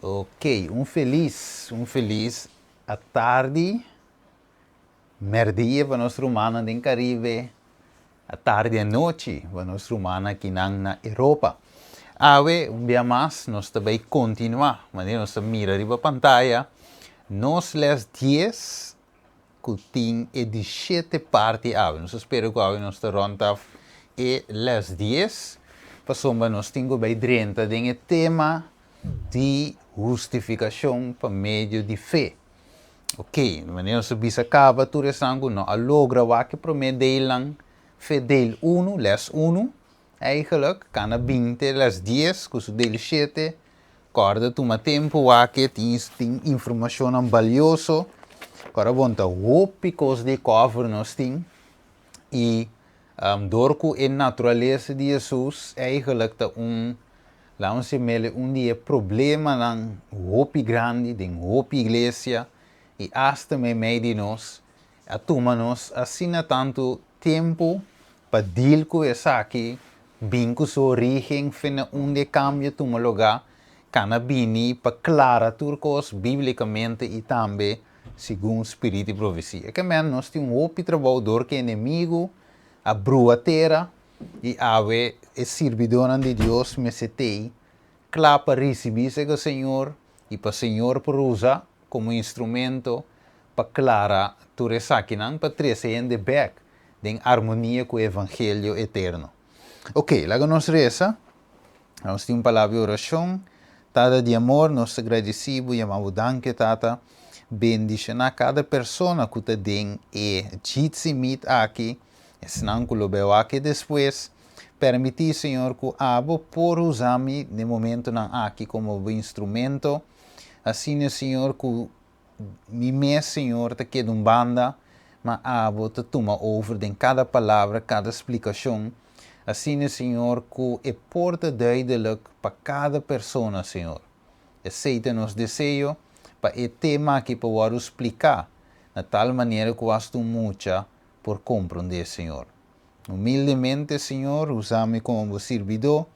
Ok, un felis, un felis atardi, merdia pa nos rumannan den Caribe, atardi anochi pa nos rumannan akinan na Europa. Awe, un bia mas, nos ta bay continua, manera nos ta mira riba pantaya, nos les 10 ku tin e di shete parti awe. Nos ta spera ku awe nos ta rond af e les 10, pasobra nos tin ku bai drenta den e tema di hustifikashon pa medio di fe. Ok, manera nos a bisa kaba tur esnan ku no a logra wak e promé deelnan, fe deel unu, les unu, Eigenlijk kana 20 les 10 ku su deel shete. Kòrda tuma tempu wak e tin tin informashonnan balioso. Kòrda bon ta hopi kos di kòver nos tin i dor ku e naturalesa di Hesus eigenlijk ta un laat nos yam'el un di e problemanan hopi grandi den hopi iglesia i asta meimei di nos a tuma nos asina tantu tempu Pa deal ku esaki, bin ku su origen fe na unda e kambio tuma lugá, kana bini pa klara tur kos bíblikamente i tambe segun spirit di profesia. Ke men nos tin un hopi trabou dor ku e enemigu a brua tera i awe e sirbidónan di Dios mester tei kla pa risibí sega Señor i pa Señor por usa komo instrumento pa klara tur esakinan pa trese hende bèk den armonia ku e evangelio eterno. Ok, laga nos resa. Nos tin un palabra di orashon. Tata di amor, nos ta gradisí bo, yama bo danki, Tata. Bendishoná kada persona ku ta den e Jitsi Meet aki, esnan ku lo bai wak despues. Permití, Señor, ku abo por usa mi den momentonan aki komo bo instrumento. Asina, Señor, ku Mi mes, Señor, ta keda un banda, ma Abo ta tuma over den kada palabra, kada splikashon. Asina, Señor, ku e por ta duidelik pa kada persona, Señor. Esei ta nos deseo, pa e tema aki por wòrdu spliká na tal manera ku asta un mucha por komprondé, Señor. Humildemente, Señor, usa mi komo bo sirbidó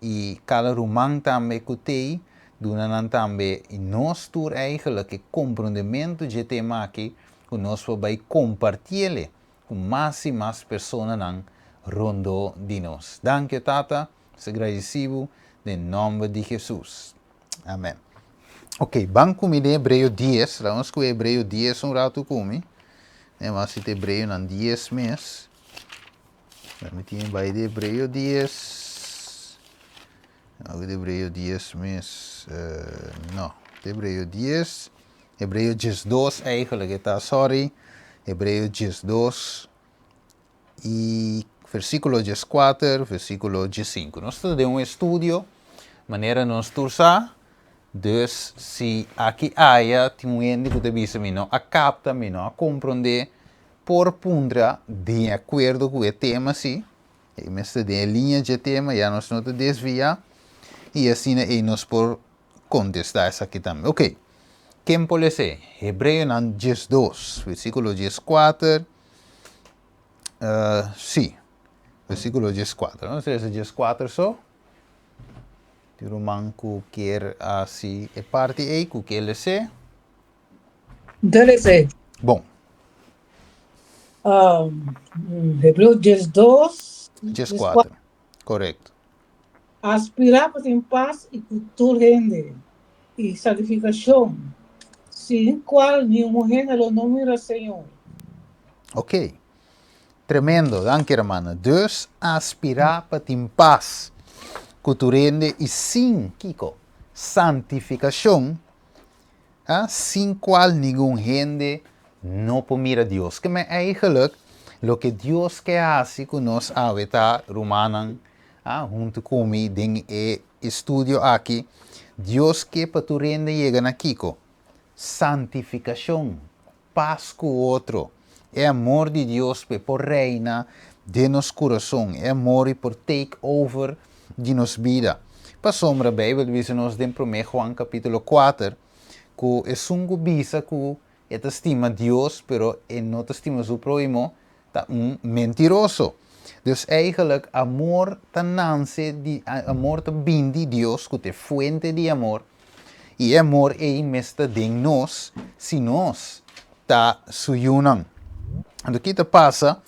i kada ruman tambe ku t'ei, duna nan tambe i nos tur eigenlijk e komprondementu dje tema aki ku nos por bai kompartiele ku mas i mas personanan rondó di nos. Danki, Tata, nos ta gradisí bo den nòmber di Hesus. Amen. Ok, ban ku mi den Hebreo 10. Laga nos skohe Hebreo 10 un ratu ku mi. E mas si ta Hebreonan 10 mes. Mi tin bai di Hebreo 10. Algo di Hebreo 10 mes. No, Hebreo 10. Hebreo 12 eigenlijk e ta, sorry. Hebreo 12 i versíkulo 14, versíkulo 15. Nos ta den un estudio, manera nos tur sa, dus si aki aya tin un hende ku ta bisa mi no a kapta, mi no a komprondé, por puntra di akuerdo ku e tema si, e mester den e liña dje tema, ya nos no ta desviá, i asina ei nos por kontestá esaki tambe. Oké, ken por les'é? Hebreonan 12, versíkulo 14. Sí, versíkulo 14. Nos lesa 14 so. Tin ruman ku kier hasi e parti ei, ku kier les'é. N ta les'é. Bon. Hebreo 12, 14. Korekto. Aspirá pa tin pas i ku tur hende, i santifikashon, sin kual niun hende lo no mira Señor. Ok. Tremendo. Danki, hermana. Dus, aspirá pa tin pas ku tur hende i sin, kiko? Santifikashon, a, sin kual ningun hende no por mira Dios. Ke men eigenlijk, loke Dios ke hasi ku nos awe ta, rumannan, a, huntu ku mi den e estudio aki, Dios ke pa tur hende yega na kiko? Santifikashon, pas ku otro. E amor di Dios p'e por reina den nos kurason, e amor i por take over di nos bida. Pasobra Beibel ta bisa nos den Promé Juan kapítulo 4 ku esun ku bisa ku e ta stima Dios pero e no ta stima su próhimo ta un mentiroso. Dus eigenlijk amor ta nanse di amor ta bin di Dios ku ta e fuente di amor. I e amor ei mester ta den nos si nos ta su yunan. Anto ki ta pasa?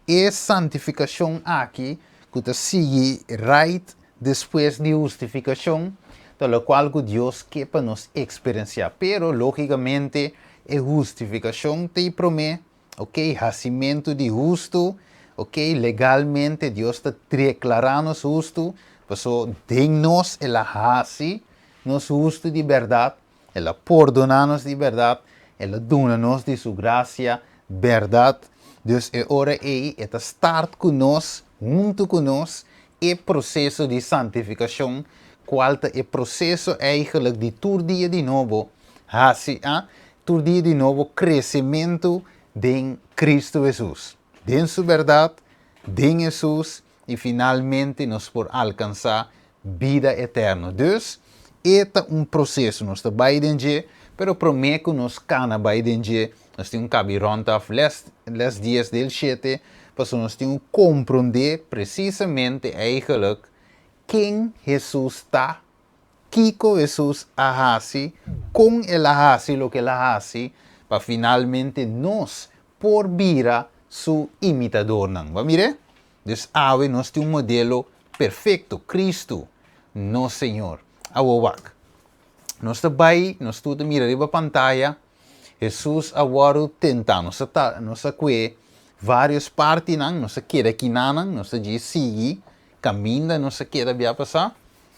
E santifikashon aki ku ta sigui right despues di hustifikashon ta lokual ku Dios ke pa nos eksperensiá. Pero, lógikamente, e hustifikashon ta e promé, ok, hasimentu di hustu, ok, legalmente Dios ta deklará nos hustu, paso den nos el a hasi nos hustu di bèrdat, El a pordoná nos di bèrdat, El a duna nos di Su grasia bèrdat. Dus e ora ei E ta start ku nos, huntu ku nos, e proseso di santifikashon, kual ta e proseso eigenlijk di tur dia di nobo hasi, a, tur dia di nobo kresementu den Kristu Hesus, den Su bèrdat, den Hesus, i finalmente nos por alkansá bida eterno. Dus, e ta un proseso, nos ta bai den dje, pero promé ku nos kana bai den dje, nos tin un kabi rònt af les, les dies del shete, pasobra nos tin un komprondé presisamente eigenlijk ken Hesus ta, kiko Hesus a hasi, kon el a hasi loke el a hasi, pa finalmente nos por bira su imitadornan. Bo a mir'é? Dus awe nos tin un modelo perfecto, Cristo, nos Señor. Awo wak. Nos ta bai, nos tur ta mira riba pantaya, Jesus a wòrdu tentá. Nos a ta, nos a kue varios partinan, nos a keda kinanan, nos ta djis sigui kaminda nos a keda bia pasá.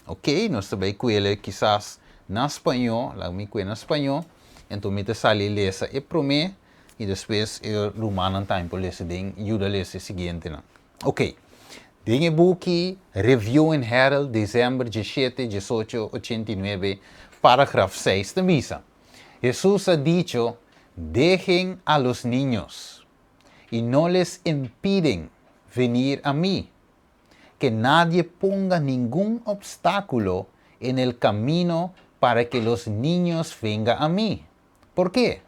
Ok, nos ta bai kuele kisas na spañó, laga mi kue na spañó, enton mi ta sali lesa e promé i despues e rumannan tambe por lesa den yuda lesa e siguientenan. Ok, den e buki Review and Herald, December diesshete, diesocho ochenta i nuebe, paragraf seis ta bisa, Hesus a dicho, Dejen a los niños, y no les impiden venir a mi, que nadie ponga ningun obstáculo en el camino para que los niños venga a mi. ¿Por qué?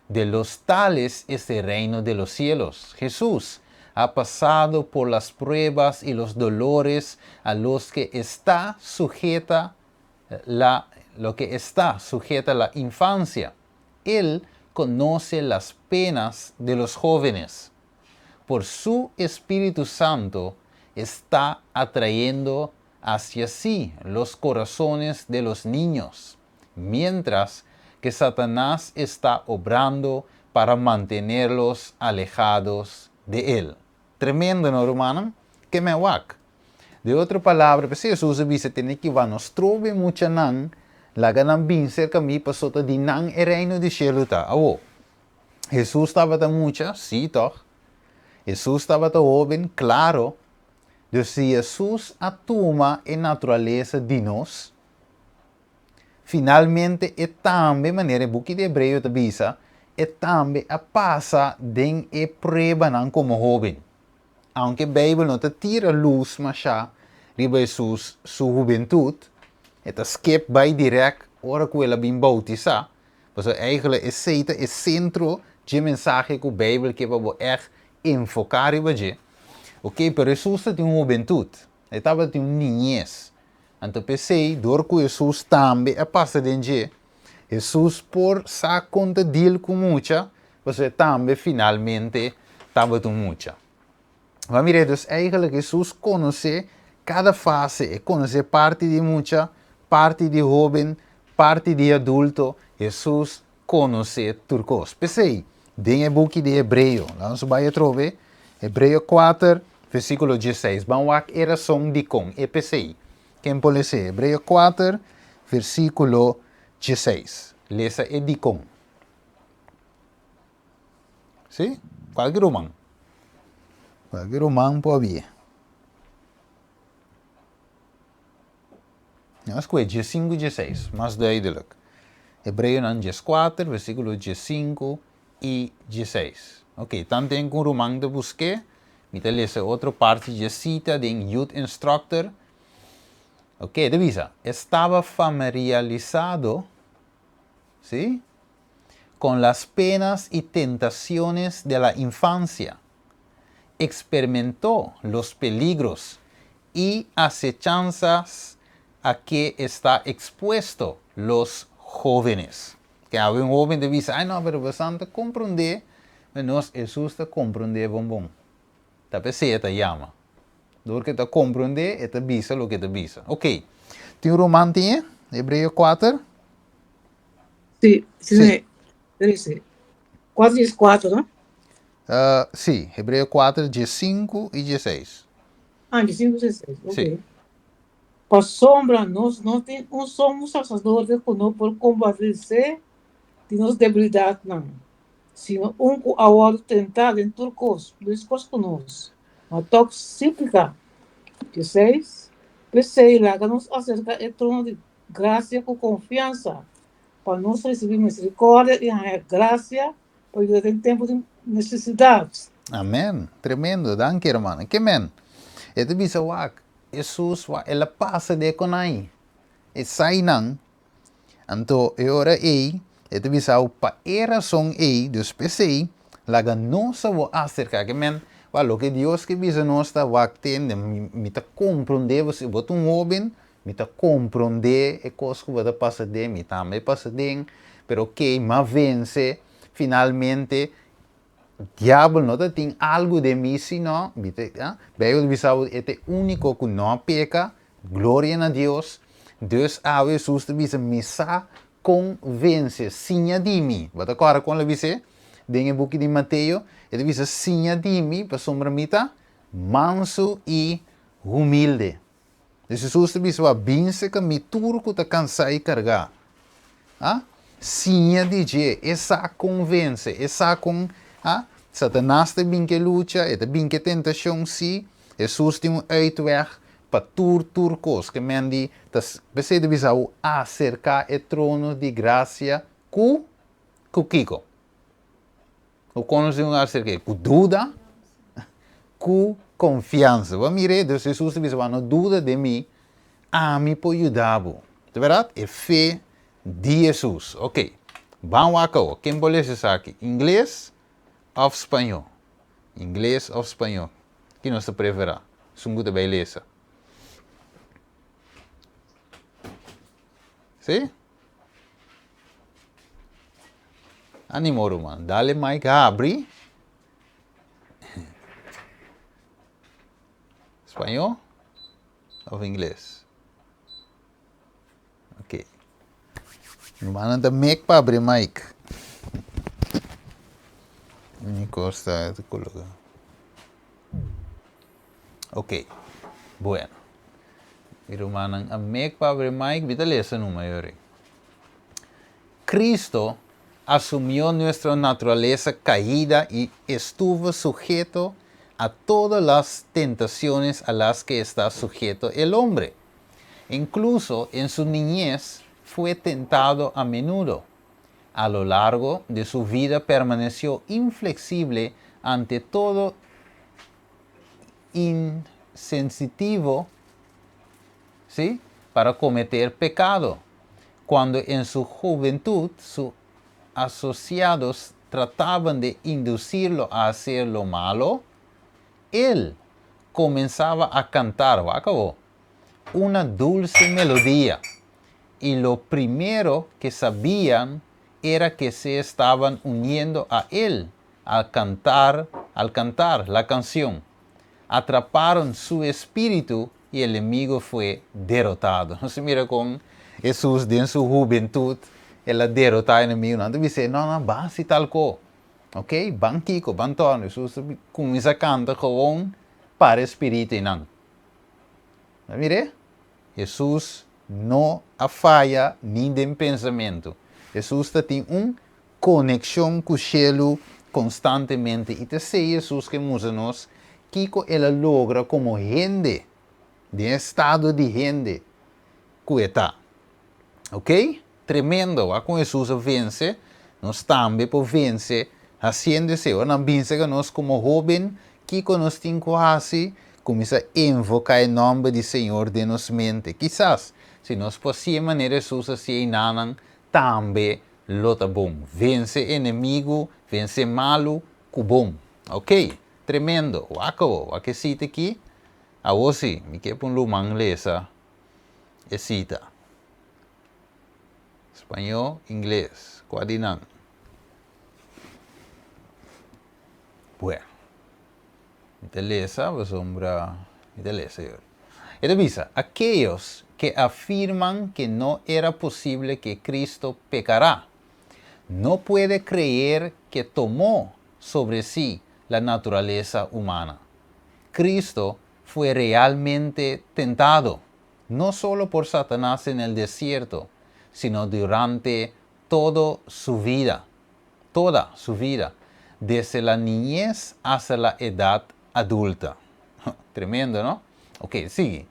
De los tales es el reino de los cielos. Jesús ha pasado por las pruebas y los dolores a los que está sujeta la, lo que está sujeta la infancia. Él conoce las penas de los jóvenes. Por su Espíritu Santo está atrayendo hacia sí los corazones de los niños, mientras que Satanás está obrando para mantenerlos alejados de él. Tremendo, no, rumannan? Ke men wak. De otro palabra, p'esei Hesus a bisa, Tene ki wak no strobe muchanan, laga nan bin serka mi, pasobra ta di nan e reino di shelu ta. Awo, Hesus tabata mucha? Sí, tòg. Hesus tabata hóben? Klaro. Dus si Hesus a tuma e naturalesa di nos, finalmente e tambe, manera e buki di Hebreo ta bisa, e tambe a pasa den e pruebanan komo hóben. Aunke Beibel no ta tira lus mashá riba Hesus su hubentut, e ta skip bai dirèk ora ku el a bin boutisá, pasobra eigentlik esei ta e sentro dje mensahe ku Beibel ke pa bo ègt enfoká riba dje. Oke, pero Hesus ta tin un hubentut, e tabatin un niñes. Anto p'esei, dor ku Hesus tambe a pasa den dje, Hesus por sa kon ta deal ku mucha, pasobra e tambe finalmente tabata un mucha. Bo a mira, dus eigenlijk Hesus konosé kada fase, e konosé parti di mucha, parti di hóben, parti di adulto, Hesus konosé tur kos. P'esei, den e buki di Hebreo, laga nos bai atrobe, Hebreo kuater, versíkulo diesseis, ban wak e rason dikon e p'esei. Ken por les'é? Hebreo kuater, versíkulo diesseis. Lesa e dikon. Sí? Kualke ruman. Kualke ruman por habia. Nos kue diesinku dieseis, mas duidelik. Hebreonan dieskuater, versíkulo diesinku i dieseis. Ok, tanten ku un ruman ta busk'é, mi ta lesa e otro parti dje sita den Youth Instructor. Ok, e ta bisa, Estaba familiarizado, sí, con las penas y tentaciones de la infancia. Experimentó los peligros y acechanzas a que está expuesto los. jóvenes. Ke awe un hóben ta bisa, Ai no, pero bosan ta komprondé, pero nos Hesus ta komprondé bon bon. Ta p'esei e ta yama. Dor ku e ta komprondé, e ta bisa loke e ta bisa. Ok. Tin un ruman tin e? Hebreo kuater? Sí, sí, sí. Sí. Kuater dies kuater, no? Sí, Hebreo kuater, dies sinku i dies seis. Ah, dies sinku i dies seis, ok. Sí. Pasobra nos no tin un sumo saserdote ku no por kompadesé di nos debilidatnan, sino un ku a wòrdu tentá den tur kos, meskos ku nos, ma tòg sin piká. Dieseis, P'esei laga nos aserká e trono di grasia ku konfiansa, pa nos risibí miserikòrdia i haña grasia pa yuda den tempu di nesesidat. Amèn! Tremendo! Danki hermana. Ke men? E ta bisa wak, Hesus wak, el a pasa den e konai, e sainan. Anto e ora ei, e ta bisa bo, pa e rason ei, dus p'esei, laga nos awor aserká. Ke men, wak, loke Dios ke bisa nos ta, wak, tende, mi, mi ta komprondé bo, si bo ta un hóben, Mi ta komprondé e kos ku bo ta pasa den, mi tambe pasa den, pero oke, m'a vense, finalmente diabel no ta tin algu den mi sino mi ta, ah, Bijbel ta bisa bo e ta e úniko ku no a peka, gloria na Dios, dus awe Hesus ta bisa mi sa kon vense, siña di mi, bo ta kòrda kon el a bis'é den e buki di Mateo? E ta bisa siña di mi pasobra mi ta mansu i humilde. Jesus ta bisa, Binse ka mi tur ku ta kansá i kargá. A Siña di dje, e sa kon vense, e sa kon, a Satanas ta bin ke lucha, e ta bin ke tentashon, sí, Jesus tin un uitweg pa tur tur kos. Ke men di ta p'esei ta bisa bo aserká e trono di grasia ku ku kiko? Bo konosé un aserk'é ku duda, ku konfiansa. Bo a mir'é, dus Hesus ta bisa bo, No duda den mi, ami por yuda bo. Ta bèrdat? E fe di Hesus. Oke, ban wak awor. Ken por lesa esaki? Ingles òf spañó? Ingles òf spañó? Ki nos ta preferá? Esun ku ta bai lesa. Sí? Animo ruman, dale mic habri. Spañó of ingles? Ok. Rumannan ta mek pa abri mic. Mi kos ta koloka. Ok, bueno. Mi rumannan a mek pa abri mic, mi ta lesa numa yori. Cristo asumió nuestra naturaleza caída y estuvo sujeto a todas las tentaciones a las que está sujeto el hombre. Incluso en su niñez fue tentado a menudo. A lo largo de su vida permaneció inflexible ante todo insensitivo, ¿sí? para cometer pecado. Cuando en su juventud sus asociados trataban de inducirlo a hacer lo malo, él comenzaba a cantar, acabó, una dulce melodía. Y lo primero que sabían era que se estaban uniendo a él al cantar, al cantar la canción. Atraparon su espíritu y el enemigo fue derrotado. Nos mira con Jesús den su juventud, el a derrotá enemigo. Nan ta bis'é, no, no, ban hasi tal ko. Ok, ban kiko, ban torna. Jesús ta kuminsá kanta gewoon para e spiritu einan. Ta mir'é? Jesús no a faya ni den pensamentu. Jesús ta tin un konekshon ku shelu konstantemente i ta esei Hesus ke mustra nos kiko el a logra komo hende, den e estado di hende ku e ta. Ok? Tremendo! Wak kon Hesus a vense, nos tambe por vense hasiendo esei. Ora nan bin serka nos komo hóben, kiko nos tin ku hasi? Kuminsá invoká e nòmber di Señor den nos mente. Kisas, si nos por hasié manera Hesus a hasié einanan, tambe lo ta bon. Vense enemigu, vense malu ku bon. Ok, tremendo. Wak awo, wak e sita aki. Awo si, mi ke pa un luman lesa e sita. Spañó, ingles, kua di nan? Bueno, mi ta lesa pasobra mi ta lesa yori. E ta bisa, Aquellos que afirman que no era posible que Cristo pecará, no puede creer que tomó sobre sí la naturaleza humana. Cristo fue realmente tentado, no solo por Satanás en el desierto, sino durante todo su vida, toda su vida, desde la niñez hasta la edad adulta. Tremendo, no? Ok, sigue.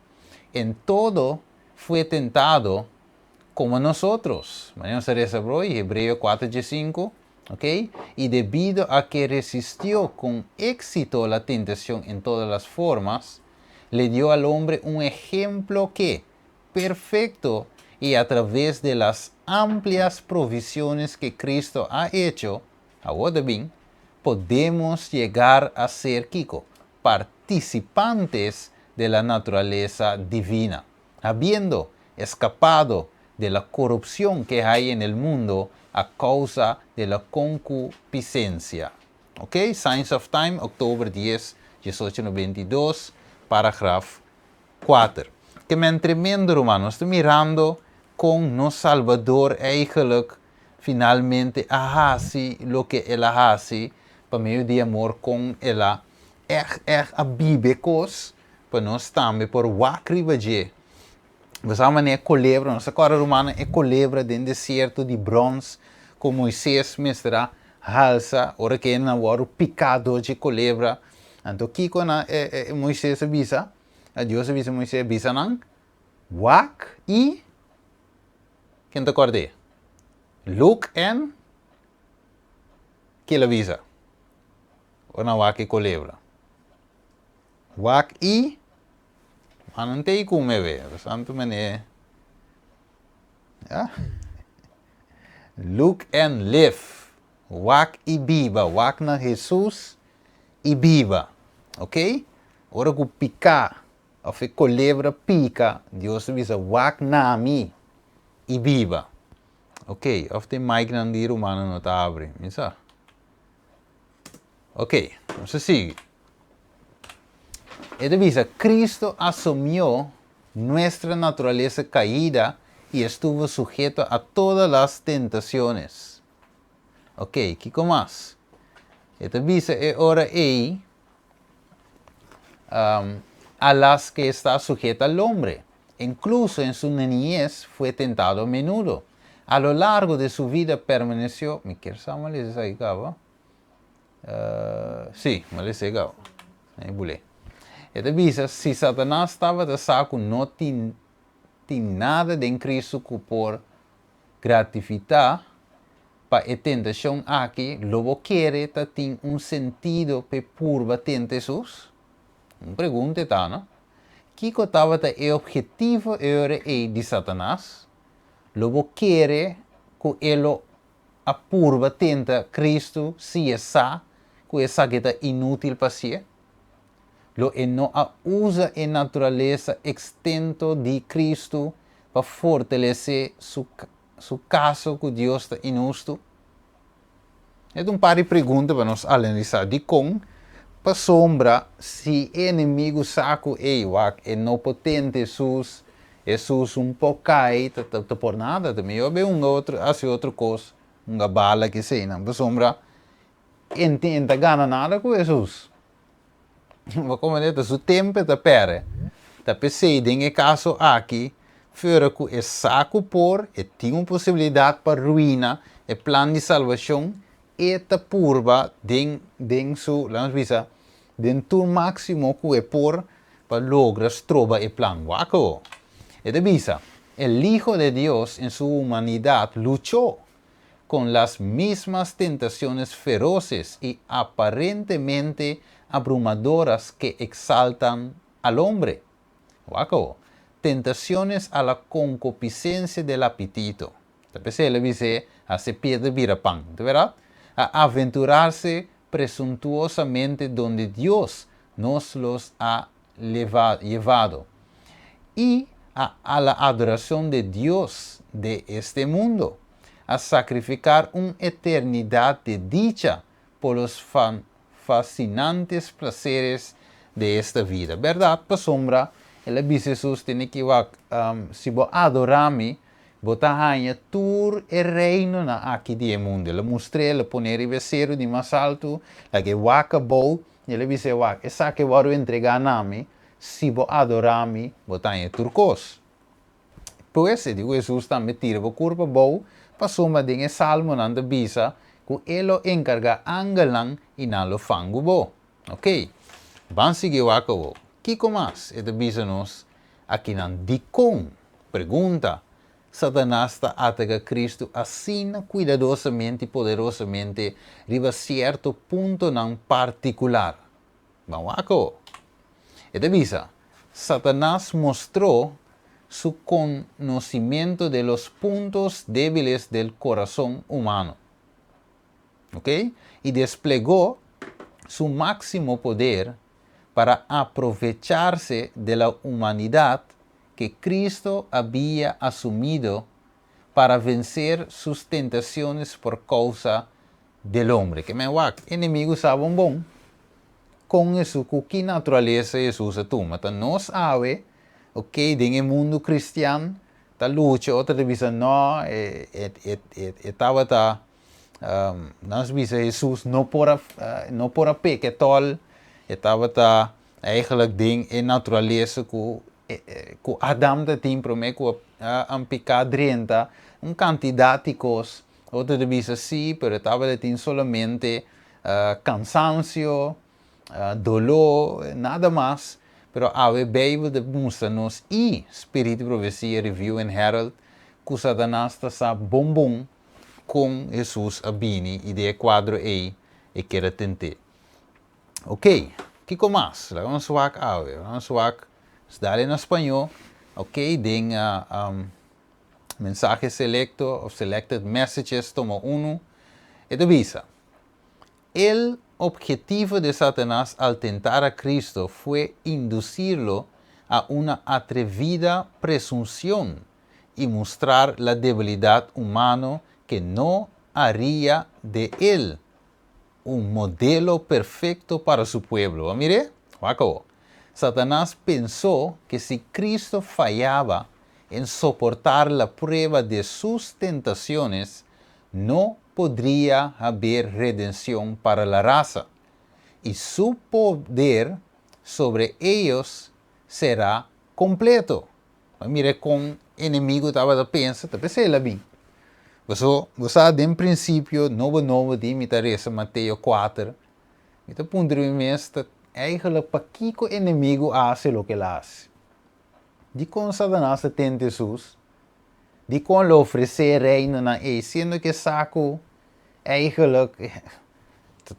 En todo fue tentado como nosotros. Mañana será Hebreo 4, 5. ¿Ok? Y debido a que resistió con éxito la tentación en todas las formas, le dio al hombre un ejemplo que, perfecto y a través de las amplias provisiones que Cristo ha hecho, ahora bien, podemos llegar a ser, kiko, participantes de la naturaleza divina, habiendo escapado de la corrupción que hay en el mundo a causa de la concupiscencia. Ok? Signs of Time, october 10, 1892, paragraf 4. Ke men tremendo, ruman. Nos ta mirando kon nos Salbador eigenlijk finalmente a hasi loke el a hasi pa medio di amor, kon el a echt echt a biba kos pa nos tambe por wak riba dje. Bo sa manera kolebra, nos a kòrda, ruman, e kolebra den desierto di brons ku Moises mester a halsa ora ku nan a wòrdu piká dor di kolebra. Anto kiko na e, e, Moises a bisa? Dios a bisa Moises, bisa nan, wak i ken ta kòrd'é? Look and kiko el a bisa? Ora nan wak e kolebra. Wak i ma no tin kume be, santu manera. Ja? Look and live. Wak i biba. Wak na Jesus i biba. Ok? Ora ku pika, òf e kolebra pika, Dios bisa wak na mi i biba. Ok, òf tin mic nan di ruman no ta habri. Mi sa. Ok, ban sigui. E ta bisa, Cristo asumió nuestra naturaleza caída y estuvo sujeto a todas las tentaciones. Ok, kiko mas? E ta bisa e ora ei a las que está sujeta al hombre. Incluso en su niñez fue tentado a menudo. A lo largo de su vida permaneció. Mi ke sa m'a lesa esaki kaba. Sí, m'a lesa kaba. Bule. E ta bisa, si Satanas tabata sa ku no tin nada den Cristo ku por gratifiká pa e tentashon aki, lo bo kere ta tin un sentido pa purba tenta Jesus? Un pregunta ta, no? Kiko tabata e objetivo ora ei di Satanas? Lo bo kere ku e lo a purba tenta Cristo si e sa ku esaki ta inútil pa sie? Lo e no a usa e naturalesa extinto di Cristo pa fortalesé su kaso ku Dios ta inhustu? E un par di pregunta pa nos analisá. Dikon? Pasobra si enemigu sa ku ei wak e no por tenta Jesus, Jesus un por kai, ta, ta, ta por nada, ta mihó be un otro, hasi otro kos, un bala ku esei nan. Pasobra e n' ta gana nada ku Jesus. Ma komo ta su tempu ta pèrdè. Ta p'esei den e kaso aki, fuera ku e sa ku por, e tin un posibilidat pa ruina e plan di salbashon, e ta purba den su, laga nos bisa, den tur máksimo ku e por pa logra stroba e plan. Wak. E ta bisa, el Hijo de Dios en su humanidad luchó con las mismas tentaciones feroces y aparentemente abrumadoras que exaltan al hombre. Wak. Tentaciones a la concupiscencia del apetito. Entonces el a bisa, hasi piedra bira pan, di berdat? A aventurarse presuntuosamente donde Dios nos los ha llevado. Y a la adoración de Dios de este mundo. a sacrificar una eternidad de dicha por los fascinantes placeres de esta vida. Berdad, pasobra el a bisa Hesus tene ki wak, si bo adora mi, bo ta haña tur e reinonan aki di e mundu. El a mustr'é, el a pon'é riba e seru di mas altu, lag'é wak abou, i el a bis'é, Wak, esaki a wòrdu entregá na mi, si bo adorá mi, bo ta haña tur kos. Pues, e di ku Hesus tambe tira bo kurpa abou, pasobra den e Salmonan ta bisa ku e lo enkargá angelnan i nan lo fangu bo. Ok, ban sigui wak awor. Kiko mas e ta bisa nos akinan? Dikon, pregunta, Satanas ta ataka Kristu asina kuidadosamente i poderosamente riba sierto puntonan partikular? Ban wak awor. E ta bisa, Satanas mostró su conocimiento de los puntos débiles del corazón humano. Ok? Y desplegó su máximo poder para aprovecharse de la humanidad que Cristo había asumido para vencer sus tentaciones por causa del hombre. Ke men wak, enemigu sa bon bon kon Hesus, ku ki naturalesa Hesus a tuma. Ta nos awe, ok, den e mundu kristian ta lucha, otro ta bisa no, e, e, e, e, e tabata, nos bisa Hesus no por a, no por a peka etòl, e tabata eigenlijk den e naturalesa ku ku Adam ta tin promé ku a piká drenta, un kantidat di kos. Otro ta bisa sí, pero e tabata tin solamente kansansio, doló, nada mas. Pero awe Beibel ta mustra nos i Spirit di Profesia, Review and Herald, ku Satanas ta sa bon bon kon Hesus a bini i den e kuadro ei e kier a tent'é. Ok, kiko mas? Laga nos wak awe. Laga nos wak, nos dale na spañó, ok, den Mensahe Selecto of Selected Messages tomo unu, e ta bisa, El objetivo de Satanás al tentar a Cristo fue inducirlo a una atrevida presunción y mostrar la debilidad humano que no haría de él un modelo perfecto para su pueblo. A mir'é? Wak awor. Satanás pensó que si Cristo fallaba en soportar la prueba de sus tentaciones, no podría haber redención para la raza, y su poder sobre ellos será completo. Bo a mira kon enemigu tabata pensa, ta p'esei el a bin. Paso, bo sa den prinsipio, nobo nobo di mi ta resa Mateo kuater, mi ta puntra mi mes ta eigenlijk pakiko enemigu a hasi loke el a hasi. Dikon Satanas ta tenta Hesus? Dikon lo ofresé e reinonan ei, siendo ku e sa ku eigenlijk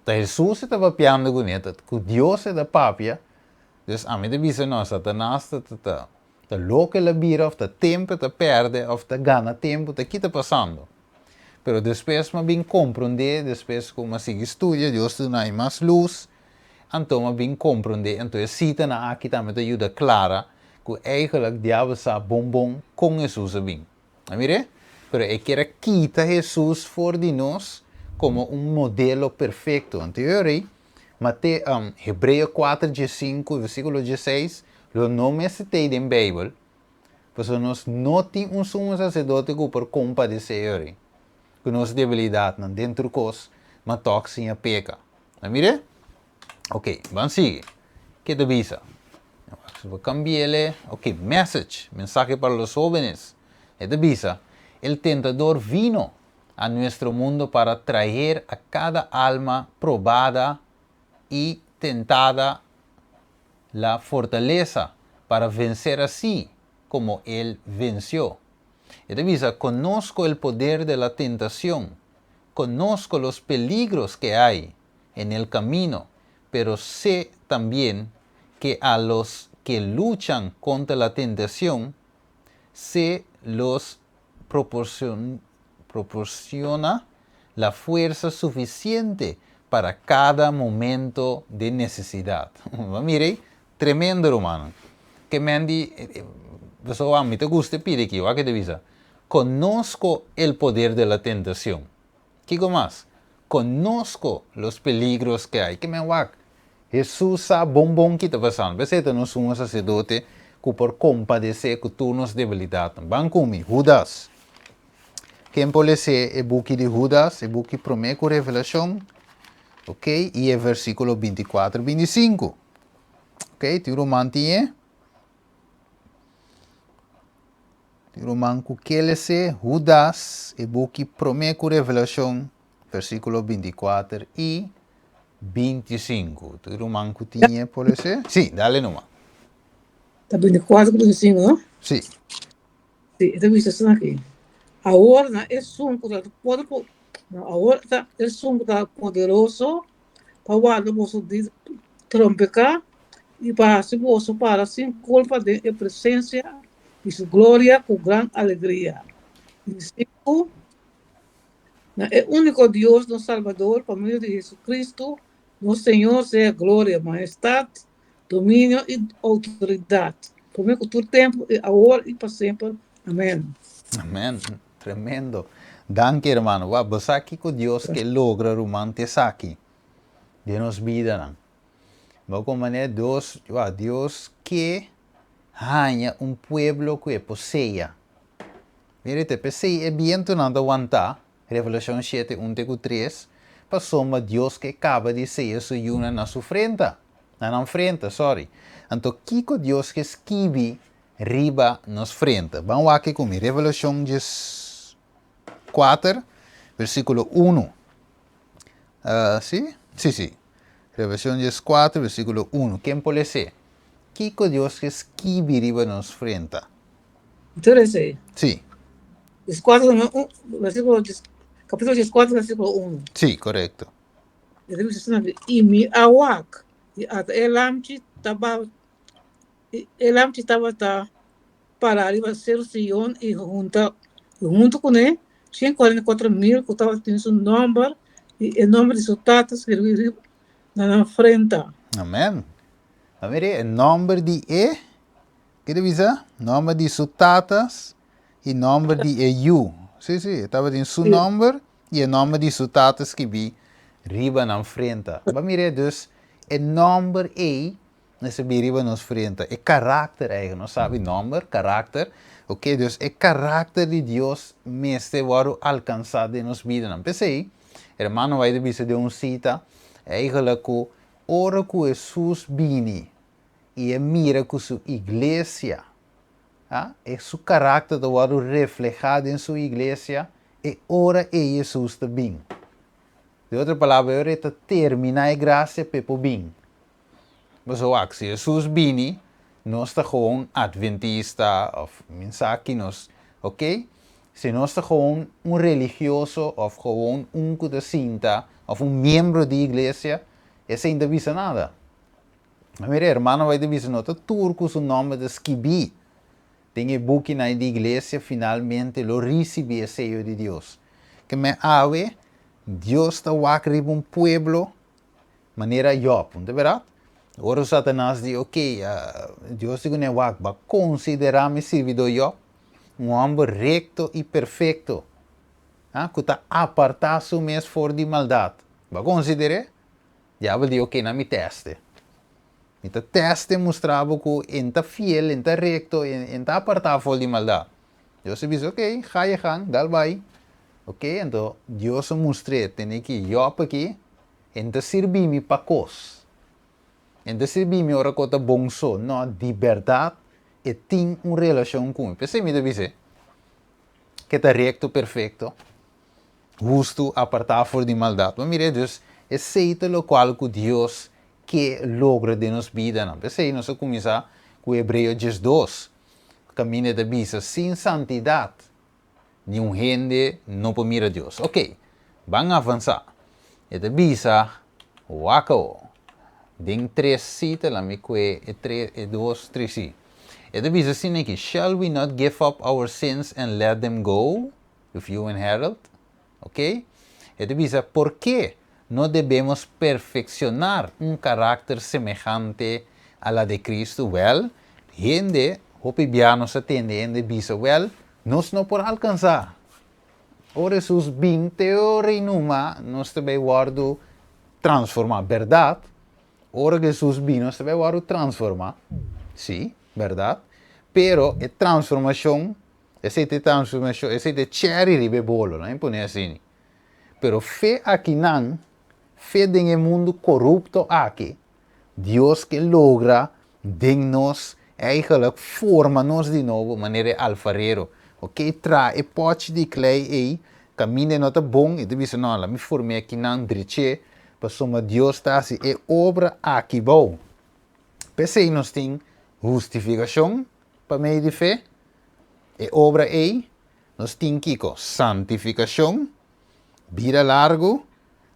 ta Hesus e ta papiando kuné, ta ku Dios e ta papia? Dus ami ta bisa no, Satanas ta ta ta loko el a bira òf ta tempu e ta pèrdè òf ta gana tempu, ta ki ta pasando? Pero despues mi a bin komprondé, despues ku mi a sigui studia, Dios ta duna mi mas lus, anto mi a bin komprondé, anto e sitanan aki tambe ta yuda klara ku eigenlijk diabel sa bon bon kon Hesus a bin. A mir'é? Pero e kier a kita Hesus for di nos komo un modelo perfekto. Anto e ora ei, Mate, Hebreo kuater diesinku, versíkulo dieseis, lo no mester t'ei den Beibel, pasobra nos no tin un sumo saserdote ku por kompadesé e ora ei ku nos debilidatnan den tur kos, ma tòg sin a peka. A mir'é? Ok, ban sigui. Ke ta bisa? Bo cambiele. Ok, message, mensahe para los jóvenes. E ta bisa, El tentador vino a nuestro mundo para traer a cada alma probada y tentada la fortaleza para vencer así como él venció. E ta bisa, Conozco el poder de la tentación, conozco los peligros que hay en el camino, pero sé también que a los que luchan contra la tentación se los proporciona la fuerza suficiente para cada momento de necesidad. Bo mira ei? Tremendo rumannan. Ke men di, pasobra mi ta gusta e pidi aki, wak ke ta bisa. Conozco el poder de la tentacion. Kiko mas? Conozco los peligros que hay. Ke men wak? Hesus sa bon bon ki ta pasando. P'esei ta nos sumo sacerdote ku por kompadesé ku tur nos debilidatnan. Ban ku mi, Hudas. Ken por les'é e buki di Hudas, e buki promé ku Revelashon? Ok, i e versíkulo 24, 25. Ok, tin ruman tin e? Tin ruman ku ke les'é Hudas, e buki promé ku Revelashon, versíkulo 24 i 25. Tin ruman ku tin e por les'é? Sí, dale numa. Ta 24 ku 25, no? Sí. Sí, e ta bisa asina aki, Awor na esun ku ta por, no, awor ta esun ku ta poderoso pa warda boso di trompeká i pa hasi boso para sin kulpa den e presensia di su gloria ku gran alegria. 25, Na e úniko Dios nos Salbador, pa medio di Jesucristo nos Señor, sea gloria, mahestat, Dominio i outoridat, promé ku tur tempu i awor i pa semper. Amèn. Amèn. Tremendo. Danki hermano. Wak, bo sa kiko Dios ke logra ruman te esaki den nos bidanan. Bo kon manera Dios, wak, Dios ke haña un pueblo ku e por seya. Mira te, p'esei e bientunan ta wantá, Revelashon shete, un te ku tres, pasobra Dios ke kaba di seya su yunan na su frenta, na nan frenta, sorry. Anto kiko Dios ke skibi riba nos frenta? Ban wak ku mi, Revelashon 14, versíkulo unu. Si? Si, si. Revelashon 14, versíkulo unu. Ken por les'é? Kiko Dios ke skibi riba nos frenta? Interesé. Sí. 14, versículo, capítulo 14, versículo 1. Sí, correcto. I mi a wak, i ata e lamchi taba, e lamchi tabata pará riba Seru Sion i hunta, i huntu kuné 144.000 ku tabatin su nòmber i e nòmber di su tata skirbí riba na nan frenta. Amèn. A mira e nòmber di e Ke ta bisa? Nòmber di su tatas i nòmber di e yu. Sí, sí, e tabatin su nòmber i e nòmber di su tata skibí riba nan frenta. Bo a mir'é? Dus, e nòmber ei mester bin riba nos frenta. E karakter eigen, nos sabi nòmber, karakter, oke, dus e karakter di Dios mester wòrdu alkansá den nos bidanan. P'esei, hermano White a bisa den un sita, eigenlijk ku ora ku Hesus bini, i e mira ku su iglesia, a, e su karakter ta wòrdu reflehá den su iglesia, e ora ei Hesus ta bin. Den otro palabra, e ora e ta terminá e grasia p'e por bin. Boso wak, si Hesus bini, nos ta gewoon adventista òf min sa ki nos, oke? Si nos ta gewoon un religioso òf gewoon un ku ta sinta òf un miembro di iglesia, esei no ta bisa nada. Mira, hermano bai ta bisa no ta tur ku su nòmber ta skibí den e bukinan di iglesia finalmente lo risibí e seyo di Dios. Ke men awe Dios ta wak riba un pueblo manera Jòb, no ta bèrdat? Ora Satanas di, ok, Dios di kuné, wak, bo a konsiderá mi sirbidó Jòb, un hòmber rekto i perfekto, ku ta apartá su mes for di maldat. Bo a konsider'é? Diabel di, Oke, na mi teste. Mi ta teste mustra bo ku e n'ta fiel, e n'ta rekto, e n'ta apartá for di maldat. Dios a bisa, Oke, ga je gang, dal bai. Oke, anto Dios a mustr'é, Tene ki Jòb aki, e n'ta sirbi mi pa kos. E n'ta sirbi mi ora ku ta bon so. No, di bèrdat e tin un relashon ku mi. P'esei mi ta bis'é, ke ta rekto, perfekto. Hustu, apartá for di maldat. Bo mira, dus esei ta lokual ku Dios ke logra den nos bidanan. P'esei nos a kuminsá ku Hebreo 12, kaminda e ta bisa, Sin santidat niun hende no por mira Dios. Oke, ban avansá. E ta bisa, Wak awo, den tres sita la mi kue e tres, e dos, tres si. E ta bisa asina aki, Shall we not give up our sins and let them go? Review and Herald, ok. E ta bisa, Por ke no debemos perfeccionar un karakter semehante a la de Cristo? Wèl, hende, hopi bia nos a tende hende bisa, Wèl, Nos no por alkansá. Ora Hesus bin te ora i numa, nos ta bai wòrdu transformá. Bèrdat, ora ku Hesus bin nos ta bai wòrdu transformá. Sí, bèrdat. Pero e transformashon, esei ta e transformashon, esei ta e chèri riba e bolo, laga mi pone asina. Pero fe akinan, fe den e mundu korupto aki, Dios ke logra den nos eigenlijk forma nos di nobo manera e alfarero. Ok, traha e pòchi di klei ei, kaminda e no ta bon, e ta bisa no, laat mi form'é akinan, drech'é, pasobra Dios ta hasi e obra aki bou. P'esei nos tin hustifikashon pa medio di fe, e obra ei, nos tin kiko? Santifikashon, bida largu,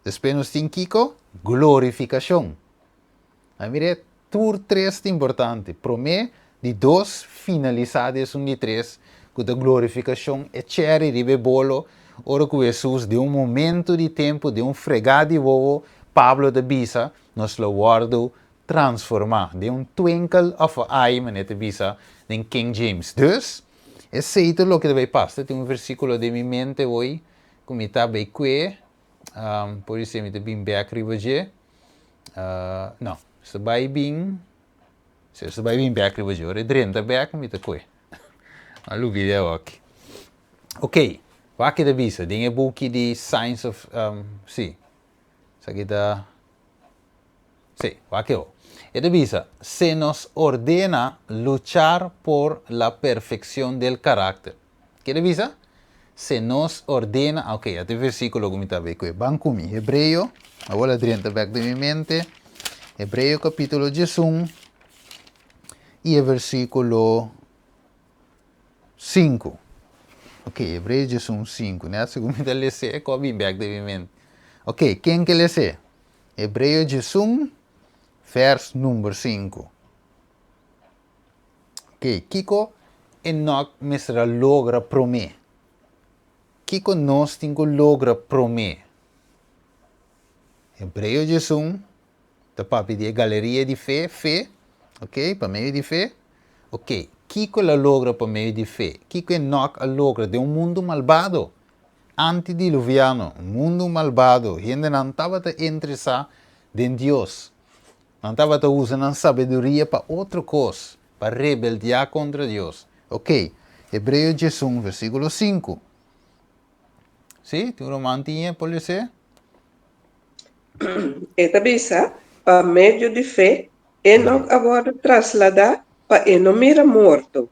Despues nos tin kiko? Glorifikashon. A mira, tur tres ta importante. Promé, di dos, finalisá di esun di tres, ku ta glorifikashon, e chèri riba e bolo, ora ku Hesus den un momento di tempu, den un fregá di wowo, Pablo ta bisa, nos lo wòrdu transformá den un twinkle of a eye, manera ta bisa den King James. Dus, esei ta loke ta bai pasa. Tin un versíkulo den mi mente hoy ku mi ta bai kue, por esei mi ta bin bek riba dje, no, si ta bai bin, si ta bai bin bek riba dje, ora e drenta bek mi ta kue, a lubida awor. Ok, wak e ta bisa den e buki di Signs of, si, esaki ta. Sí, wak e ho. E ta bisa, Se nos ordena luchar por la perfección del carácter. Ke ta bisa? Se nos ordena, ok, a ta e versículo ku mi ta bay ku e. Ban ku mi. Hebreo, awor a drenta bek den mi mente. Hebreo capítulo 11 i e versículo 5. Ok, Hebreo 11, 5. Net segun mi ta les'é, ku a bin bek den mi mente. Ok, ken ke les'é? Hebreo 11, vers number 5. Ok, kiko Enoch mester a logra promé? Kiko nos tin ku logra promé? Hebreo 11 ta papia di e galeria di fe, fe, ok, pa medio di fe. Ok, kiko el a logra pa medio di fe? Kiko Enoch a logra den un mundu malbado? Antidiluviano, mundu malbado, hendenan tabata interesá den Dios. Nan tabata usa nan sabiduria pa otro kos, pa rebeldiá kontra Dios. Ok, Hebreo 11, versíkulo 5. Sí, tin un ruman tin e por les'é? E ta bisa, Pa medio di fe, Enok a wòrdu trasladá pa e no mira morto,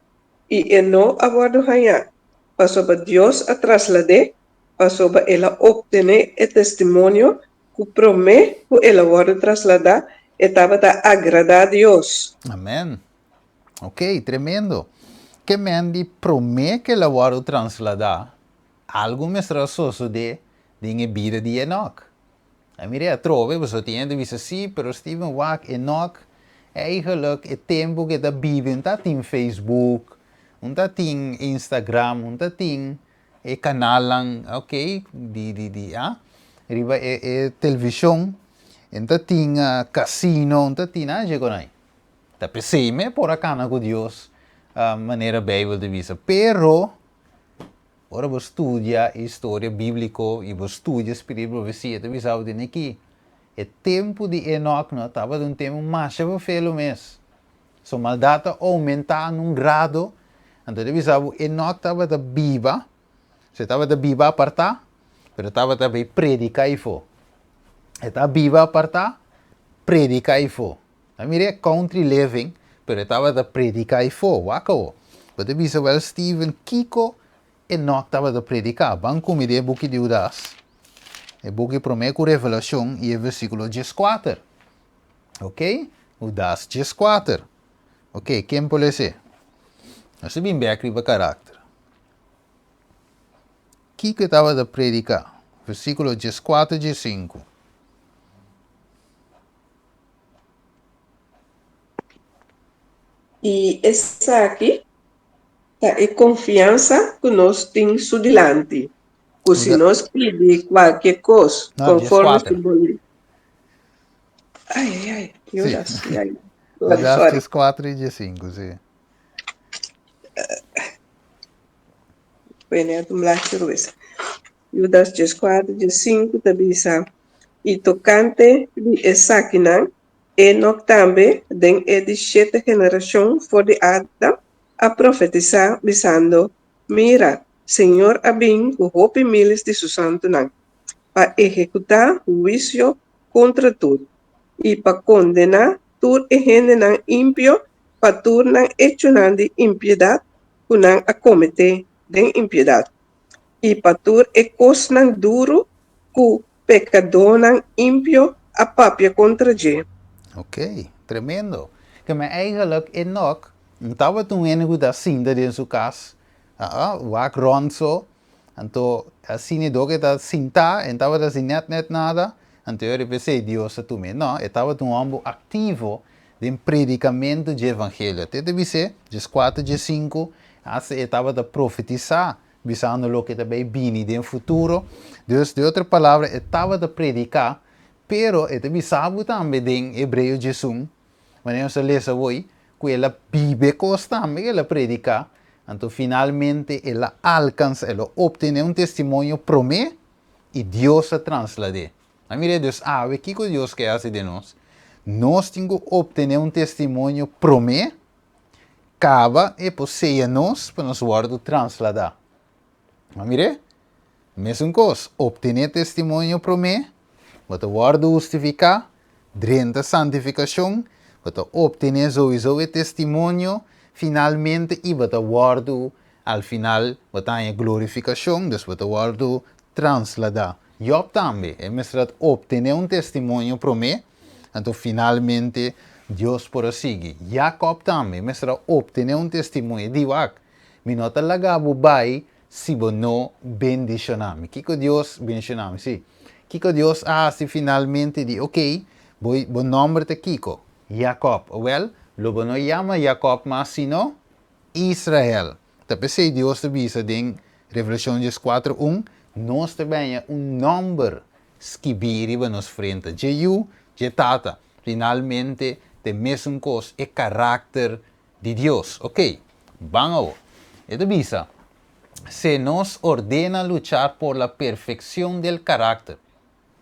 i e no a wòrdu hañá, pasobra Dios a traslad'é, pasobra el a optené e testimonio ku promé ku el a wòrdu trasladá e tabata agradá Dios. Amèn. Ok, tremendo. Ke men di promé ku el a wòrdu trasladá, algu mester a sosodé den e bida di Enòk. A mira atrobe, pasobra tin hende bisa, sí, pero Steven wak Enòk eigenlijk e tempu ku e ta biba un ta tin Facebook, un ta tin Instagram, un ta tin e kanalnan ok di di di ah riba e e televishon, un ta tin kasino, un ta tin nan dje konai. Ta p'esei mi por a kana ku Dios manera Beibel ta bisa, pero Ora bo studia e historia bíbliko i bo studia spiritu di profesia, ta bisa bo tene ki e tempu di Enok no tabata un tempu masha befelu mes. So maldat a oumentá na un grado, anto ta bisa bo Enok tabata biba, so e tabata biba apartá, pero e tabata bai prediká ifó. E ta biba apartá, prediká ifó. A mira e country living, pero e tabata predica eyfo. Wak awo. Bo ta bisa, Well, Steven, kico Enoch tabata predica? Ban cu mi den e buki di Hudas, e buki prome cu Revelacion y e versiculo 14. Ok? Hudas 14. Ok, ken por lese? Nos ta bin bek riba karakter. Kiko e tabata predica? Versiculo 14, 15. I esaki ta e konfiansa ku nos tin su dilanti, ku si nos pidi kualke kos konforme su boluntat. Ai, ai, ai, Judas, Sí. ai, sorry, Judas sorry. 14 y 15, sí. Wene a un blachi robes. Judas 14, 15 ta bisa, I tokante di esakinan, Enok tambe, den e di shete generashon for di Adam, a profetisá, bisando, Mira, Señor a bin ku hopi miles di su santunan, pa ehekutá huisio kontra tur, i pa kondená tur e hendenan impio pa tur nan echonan di impiedat ku nan a kometé den impiedat, i pa tur e kosnan duru ku pekadónan impio a papia kontra dje. Ok, tremendo. Ke men eigenlijk Enok no tabata un hende ku ta sinta den su kas, wak rònt so, anto asina dor ku e ta sintá e no tabata hasi nèt nèt nada, anto e ora p'esei Dios a tum'é. No, e tabata un hòmber aktivo den predikamentu dje evangelio. Te ta bis'é, 14, 15, asta e tabata profetisá bisando loke ta bay bini den futuro. Dus, den otro palabra, e tabata prediká, pero e ta bisa bo tambe den Hebreo 11, manera nos a lesa awor, ku el a biba e kos tambe ku el a prediká, anto finalmente el a alkansa, el a optené un testimonio promé i Dios a translad'é. A mira dus awe kiko Dios ke hasi den nos? Nos tin ku optené un testimonio promé, kaba e por seya nos pa nos wòrdu transladá. A mir'é? Mesun kos, optené testimonio promé, bo ta wòrdu hustifiká, drenta santifikashon, bo ta optené souiso e testimonio finalmente i bo ta wòrdu, al final bo ta haña glorifikashon, dus bo ta wòrdu transladá. Job tambe, e mester a optené un testimonio promé, anto finalmente Dios por a sigui. Jacob tambe mester a optené un testimonio. E di, Wak, mi no ta laga bo bai si bo no bendishoná mi. Kiko Dios bendishoná mi? Sí. Kiko Dios a hasi finalmente? Di, Oké, bo, bo nòmber ta kiko? Jacob. Awèl, lo bo no yama Jacob mas, sino Israel. Ta p'esei Dios ta bisa den Revelashon 14 un, Nos ta benya un nòmber skibí riba nos frente, dje Yu, dje Tata. Finalmente, ta e mesun kos, e karakter di Dios. Oké, ban awor. E ta bisa, Se nos ordena luchar por la perfección del carácter.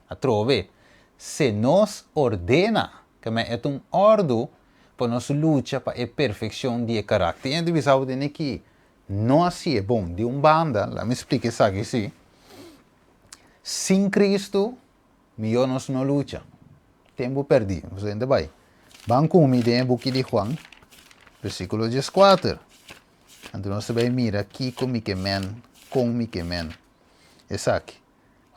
Atrobe, se nos ordena, ke men e ta un òrdu pa nos lucha pa e perfekshon di e karakter. I ta bisa bo tene ki no hasié bon. Di un banda, laat mi splika esaki si, sin Kristu mihó nos no lucha. Tempu pèrdí. Boso hende bai. Ban ku mi den e buki di Juan, versíkulo 14. Anto nos ta bai mira kiko mi ke men, kon mi ke men esaki.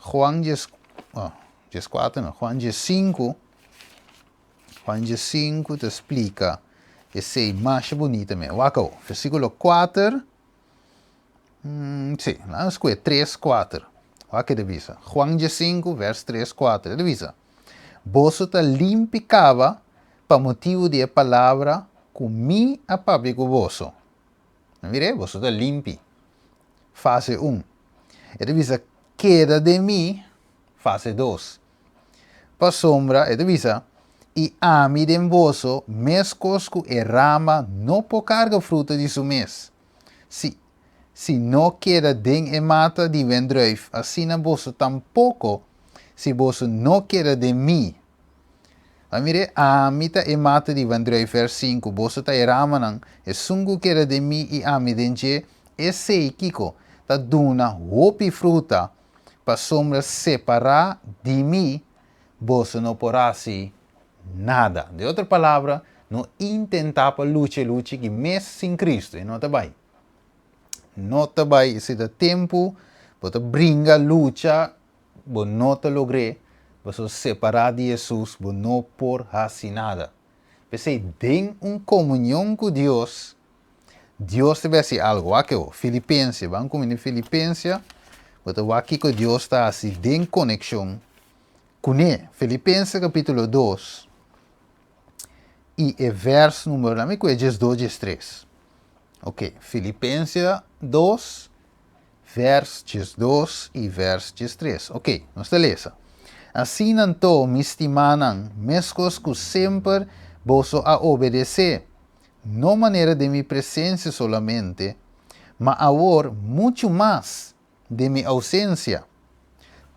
Juan dies, oh, 14 no, Juan 15, Juan 15 ta splika esei masha bunita men. Wak awo, versíkulo 4, mm, sí, laat nos kue 3, 4. Wak e ta bisa. Juan 15, vers 3, 4, e ta bisa, Boso ta limpi kaba pa motibu di e palabra ku mi a papia ku boso. Mira, boso ta limpi. Fase un. E ta bisa, Keda den mi, fase dos. Pasobra, e ta bisa, i ami den boso, meskos ku e rama no por karga fruta di su mes, si si no keda den e mata di wendruif, asina boso tampoko, si boso no keda den mi. A mire, ami ta e mata di wendruif, vers sinku, boso ta e ramanan, esun ku keda den mi i ami den dje, Esei kiko ta duna hopi fruta, pasobra separá di mi boso no por hasi nada. Den otro palabra, no intentá pa lucha e lucha aki mes sin Cristo, e no ta bai. No ta bai, esei ta tempu bo ta bringa, lucha, bo no ta logr'é, pasobra separá di Hesus bo no por hasi nada. P'esei den un komunion ku Dios, Dios ta hasi algo. Wak e Filipense. Ban kuminsá Filipense. Bo ta wak kiko Dios ta hasi den konekshon kuné. Filipense kapítulo 2 i e vèrs número, laat mi kue 12, 13. Ok, Filipense 2, vèrs 12 i vèrs 13. Ok, nos ta lesa. Asina anto, mi stimánan, meskos ku semper boso a obedesé, No manera den mi presencia solamente, Ma awor muchu mas den mi ousensia.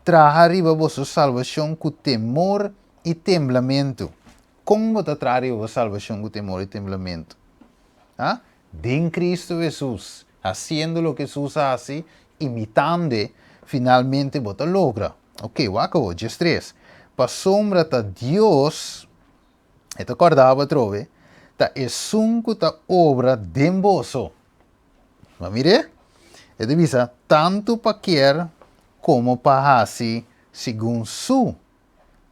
Traha riba boso salbashon ku temor i temblamentu. Kon bo ta traha riba bo salbashon ku temor i temblamentu? Ha? Den Kristu Hesus, hasiendo loke Hesus a hasi, imitand'e, finalmente bo ta logra. Oke, wak awor, diestres. Pasobra ta Dios, e ta kòrda bo atrobe, ta esun ku ta obra den boso. Bo a mir'é? E ta bisa, Tantu pa kier komo pa hasi segun su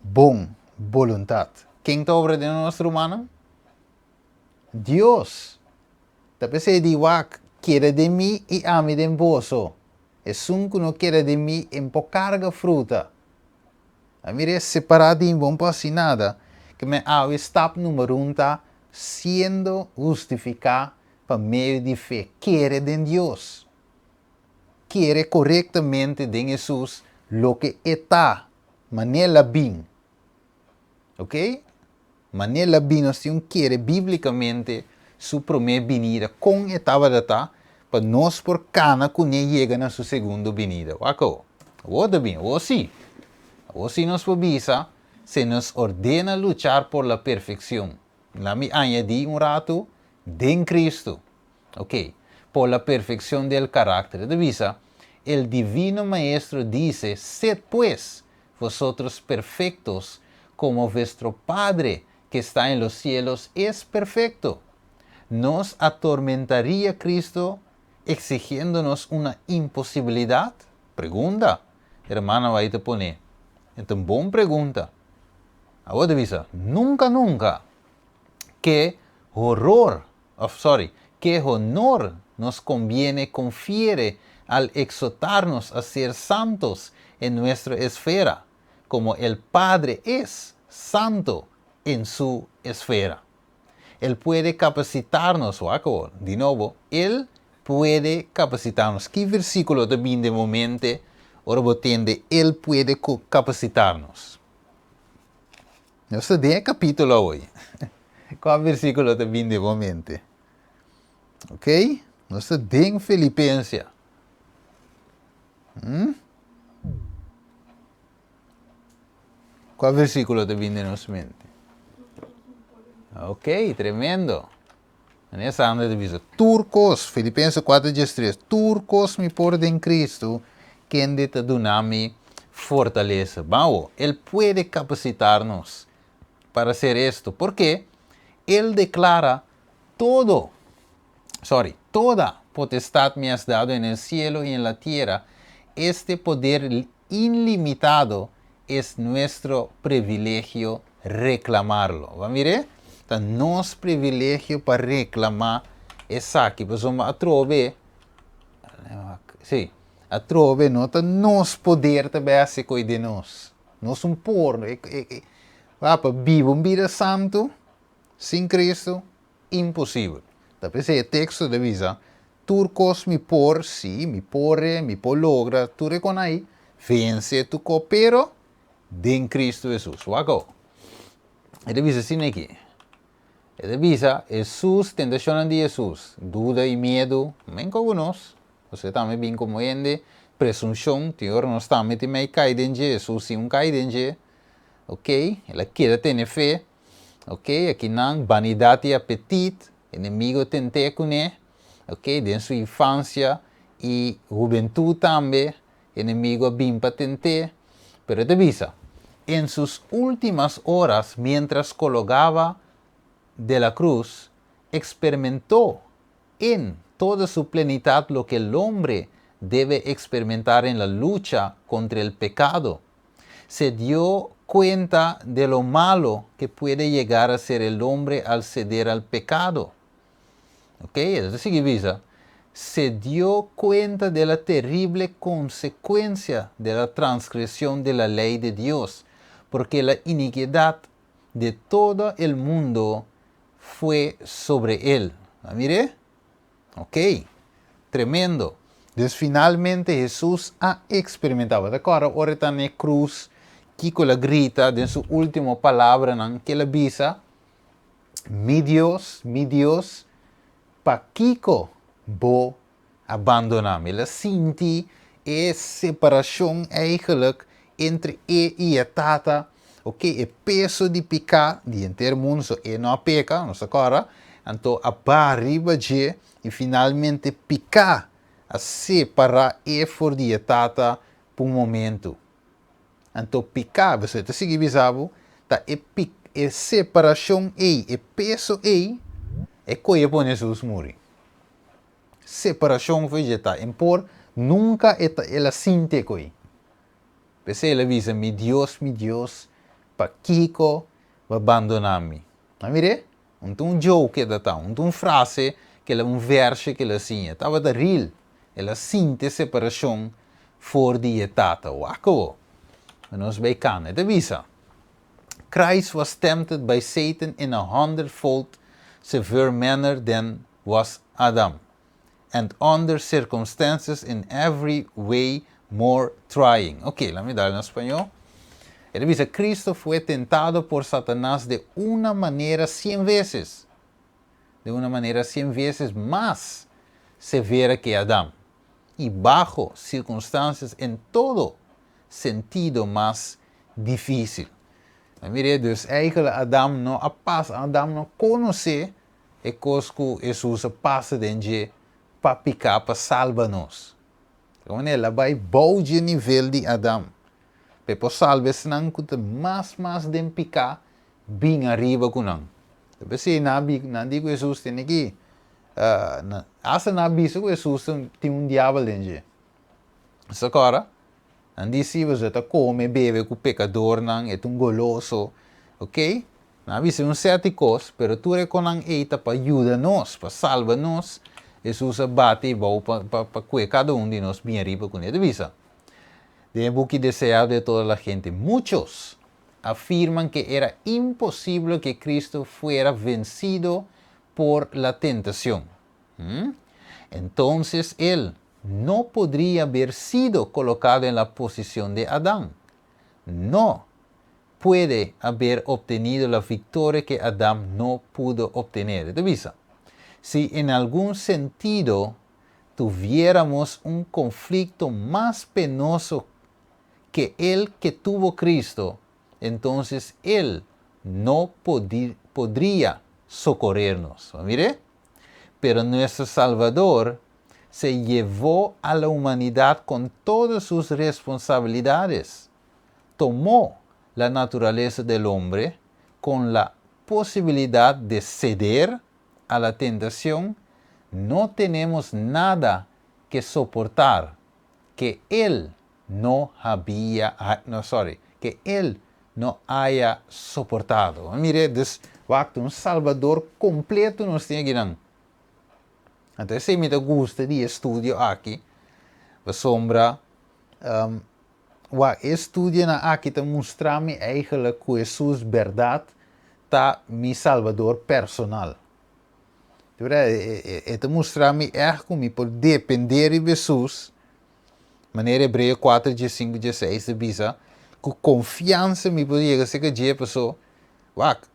bon boluntat. Ken ta obra den nos, rumannan? Dios. Ta p'esei di wak, Keda den mi i ami den boso. Esun ku no keda den mi e por karga fruta. A mir'é separá di mi, bo no por hasi nada. Ke men awe stap number un ta siendo hustifiká pa medio di fe, kere den Dios. Kere korektamente den Hesus loke e ta, manera el a bin. Ok? Manera el a bin nos tin un kere bíblikamente su promé binida, kon e tabata ta, pa nos por kana kuné yega na su segundo binida. Wak awor. Awor ta bin, awor sí. Awor sí nos por bisa, Se nos ordena luchar por la perfección. La mi añadí un ratu, den Cristo. Ok, por la perfección del carácter. E ta bisa, El Divino Maestro dice, Sed pues vosotros perfectos, como vuestro Padre que está en los cielos es perfecto. Nos atormentaría Cristo exigiéndonos una imposibilidad? Pregunta, hermana White ta pone. E ta un bon pregunta. Awor ta bisa, Nunca, nunca! Ke horor, of sorry, ke honor nos conviene confiere al exhortarnos a ser santos en nuestra esfera, como el Padre es santo en su esfera. El puede capacitarnos, wak awor, di nobo, El puede capacitarnos. Ki versiculo ta bini den bo mente ora bo tende El puede capacitarnos? Nos ta den e capítulo awoy. Cua versículo ta bini den bo mente? Ok, nos ta den Filipensia. Hmm? Cua versículo ta bini den nos mente? Ok, tremendo. Meneer Sandra ta bisa, tur kos, Filipenses 4 diestres, tur kos mi por den Cristo, kende ta duna mi fortalesa. Bawo, El puede capacitarnos para hacer esto, porque El declara todo, sorry, toda potestad me has dado en el cielo y en la tierra, este poder ilimitado es nuestro privilegio reclamarlo. Bo a mir'é? Ta nos privilegio pa reclamá esaki, pasobra atrobe, sí, atrobe no ta nos poder ta bai hasi koe den nos. Nos un por, pa biba un bida santu sin Cristo, Imposibel. Ta p'esei e teksto ta bisa, Tur kos mi por, sí, mi por e, mi por logra tur e kon ai, vense tur kos, pero den Cristo Hesus. Wak awor. E ta bisa asina aki. E ta bisa, Hesus, tentashonnan di Hesus, duda i miedu, men kogu nos. Nos tambe bin komo hende, presunshon, tin ora nos tambe tin mei kai den dje, Hesus sin un kai den dje. Ok, el a keda tene fe. Ok, akinan banidat i apetit, enemigo tent'é kuné, ok, den su infansia i hubentut tambe, enemigo a bin pa tent'é, pero e ta bisa, En sus últimas horas mientras colgaba de la cruz, experimentó en toda su plenitud lo que el hombre debe experimentar en la lucha contra el pecado. Se dio cuenta de lo malo que puede llegar a ser el hombre al ceder al pecado. Ok, e ta sigui bisa, Se dio cuenta de la terrible consecuencia de la transgresión de la ley de Dios, porque la iniquidad de todo el mundo fue sobre él. A mir'é? Ok, tremendo. Dus finalmente Hesus a experimentá. Bo ta kòrda ora e ta na e krus, kiko el a grita den su último palabranan? Ke el a bisa? Mi Dios, mi Dios, pakiko bo A bandoná mi. El a sinti e separashon eigenlijk entre e i e Tata, ok, e peso di piká di henter mundu, so e no a peka, nos ta kòrda, anto a baha riba dje i finalmente piká a separá e for di e Tata pa un momentu. Anto piká, pasobra e ta sigui bisa bo, ta e e separashon ei, e peso ei, e koe pone Hesus muri. Separashon fo'i dje ta en por nunka e ta el a sinti e koi. P'esei el a bisa, Mi Dios, mi Dios, pakiko bo a bandoná mi? A mir'é? Un ta un joke e ta ta, un ta un frase ku el a un vèrshe ku el a siña. Tabata real. El a sinti e separashon for di e Tata. Wak awo. Nos bai kana. E ta bisa, Christ was tempted by Satan in a hundredfold severe manner than was Adam, and under circumstances in every way more trying. Ok, laat mi dal na spañó. E ta bisa, Cristo fue tentado por Satanás de una manera cien veces, de una manera cien veces mas severa que Adam, y bajo circunstancias en todo sentido mas difícil. Mire, dus eigenlijk Adam no a pasa, Adam no conoce E kos ku Hesus a pasa den dje pa piká pa salba nos. Di ki manera? El a bai bou dje nivel di Adam, pa e por salba esnan ku ta mas mas den piká bin ariba ku nan. Ta p'esei nan a bi, nan di ku Hesus tene ki, asta nan a bisa ku Hesus tin un diabel den dje. Nos ta kòrda? Nan di si, pasobra e ta kome, bebe ku pekadornan, e ta un goloso. Oke? Nan a bisa un sèt di kos, pero tur e konan ei ta pa yuda nos, pa salba nos. Hesus a bati e bou pa pa pa kue kada un di nos bien riba kuné. E ta bisa den e buki Deseado de toda la gente, Muchos afirman ke era imposible ke Cristo fuera vencido por la tentacion. Entonces el no podría haber sido colocado en la posicion de Adán. No puede haber obtenido la victoria que Adam no pudo obtener. E ta bisa, Si en algun sentido tuviéramos un conflicto mas penoso que el que tuvo Cristo, entonces El no podría socorrernos. Mire? Pero nuestro Salvador se llevó a la humanidad con todas sus responsabilidades. Tomó la naturaleza del hombre con la posibilidad de ceder a la tentación, no tenemos nada que soportar que Él no había, no sorry, que Él no haya soportado. Mire, dus, wak, un Salvador completo nos tin akinan. Anto esei mi ta gusta di e studio aki, pasobra wak, e studionan aki ta mustra mi eigenlijk ku Hesus bèrdat ta mi Salbador personal. E ta mustra mi ègt ku mi por dependé riba Hesus, manera Hebreo kuater diesinku dieseis ta bisa, ku konfiansa mi por yega serka dje, paso wak,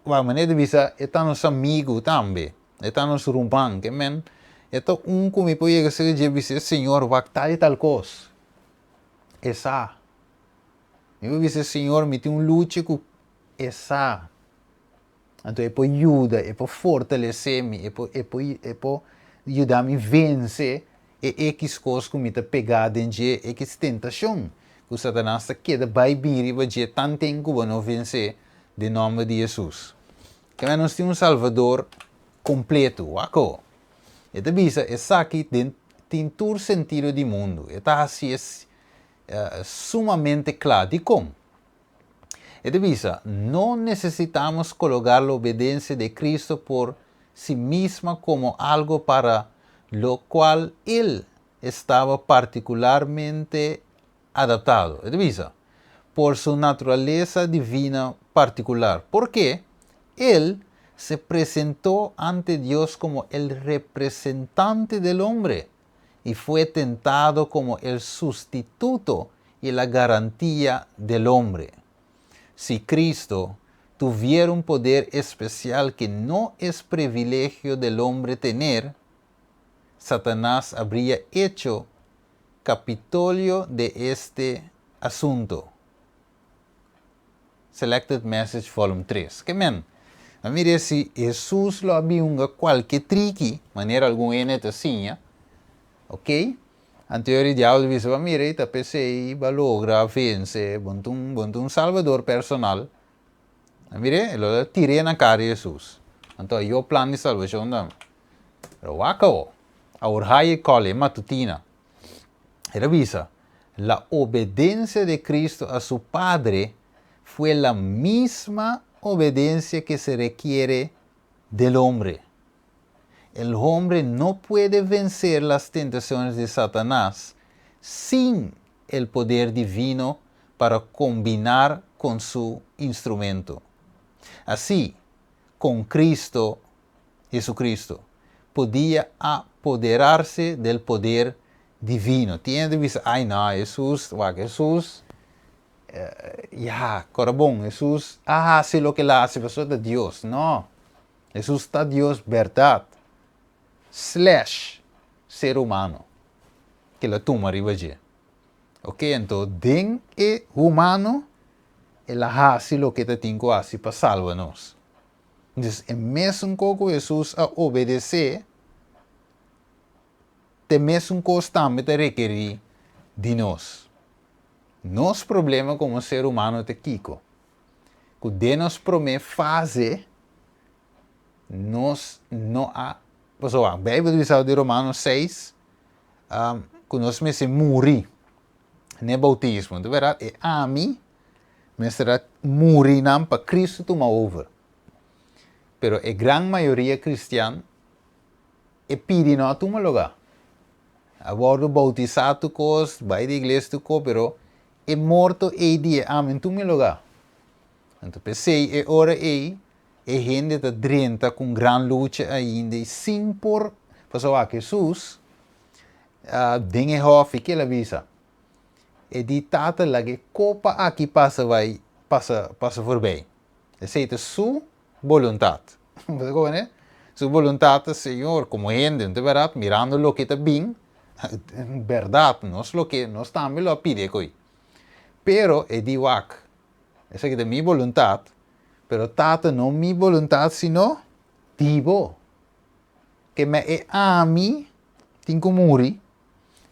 Wak, manera di bisa, e ta nos amigu tambe, e ta nos ruman, ke men, e ta un ku mi por yega serka dje bisa, Señor, wak tal i tal kos. E sa. Mi por bisa, Señor, mi tin un lucha ku e sa. Anto e por yuda, e por fortalesé mi, e por, e por, e por yuda mi vense e ekis kos ku mi ta pegá den dje, ekis tentashon ku Satanas ta keda bai bin riba dje tanten ku bo no vensé den nòmber di Hesus. Kende nos tin un Salvador kompletu, wak awo. E ta bisa esaki den tin tur sentido di mundu. E ta hasié sumamente kla. Dikon? E ta bisa, No necesitamos colocar la obediencia de Cristo por si misma como algo para lo cual El estaba particularmente adaptado. E ta bisa, Por su naturaleza divina particular. Porque El se presentó ante Dios como el representante del hombre y fue tentado como el sustituto y la garantía del hombre. Si Cristo tuviera un poder especial que no es privilegio del hombre tener, Satanás habría hecho capitolio de este asunto. Selected Message Volume 3. Ke men, a mira si Hesus lo a bin hunga kualke triki, manera algun hende ta siña, ok? Anto e diabel a bisa, Mira, i ta p'esei bo a logra vense, bo ta un, bo ta un salbador personal. A mira, e lo a tir'é na kara di Hesus. Anto ayó plan di salbashon tambe. Pero wak awor, awor haye kòle, e matutina. El a bisa, La obedencia de Cristo a su Padre fue la misma obedencia que se requiere del hombre. El hombre no puede vencer las tentaciones de Satanás sin el poder divino para combinar con su instrumento. Así, con Cristo, Jesucristo, podia apoderarse del poder divino. Tin hende bisa, Ay no, Hesus, wak, Hesus, ya, kora bon, Hesus a hasi loke el a hasi pasobra ta Dios. No, Hesus ta Dios bèrdat, slash ser humano, ke el a tuma riba dje. Ok, anto den e humano el a hasi loke ta tin ku hasi pa salba nos. Entonces, e mesun kos ku Hesus a obedesé, te mesun kos tambe ta rekerí di nos. Nos problema komo ser humano ta kiko? Ku den nos promé fase nos no a, pasobra Beibel ta bisa di Romanos seis, ku nos mester muri n'e boutismo. Ta bèrdat? E ami mester a muri nan pa Cristo tuma over. Pero e gran mayoria cristian e pidi no a tuma lugar. A wordo bautisa tur cos, bai di iglesia tur cos, pero e morto ey di e ami no tuma lugar. Anto p'esey e ora ey e hende ta drenta cu un gran lucha ainda y sin por, pasobra wak Jesus den e hofi ke el a bisa? E di, Tata, laga e kopa aki pasa bai, pasa, pasa forbei. Esei ta su boluntat. Bo ta komprende? Su boluntat ta, Señor, komo hende, no ta bèrdat? Mirando loke ta bin, bèrdat, nos loke, nos tambe lo a pidi e koi. Pero e di, Wak, esaki ta mi boluntat, pero Tata, no mi boluntat, sino di bo. Ke me e ami tin ku muri,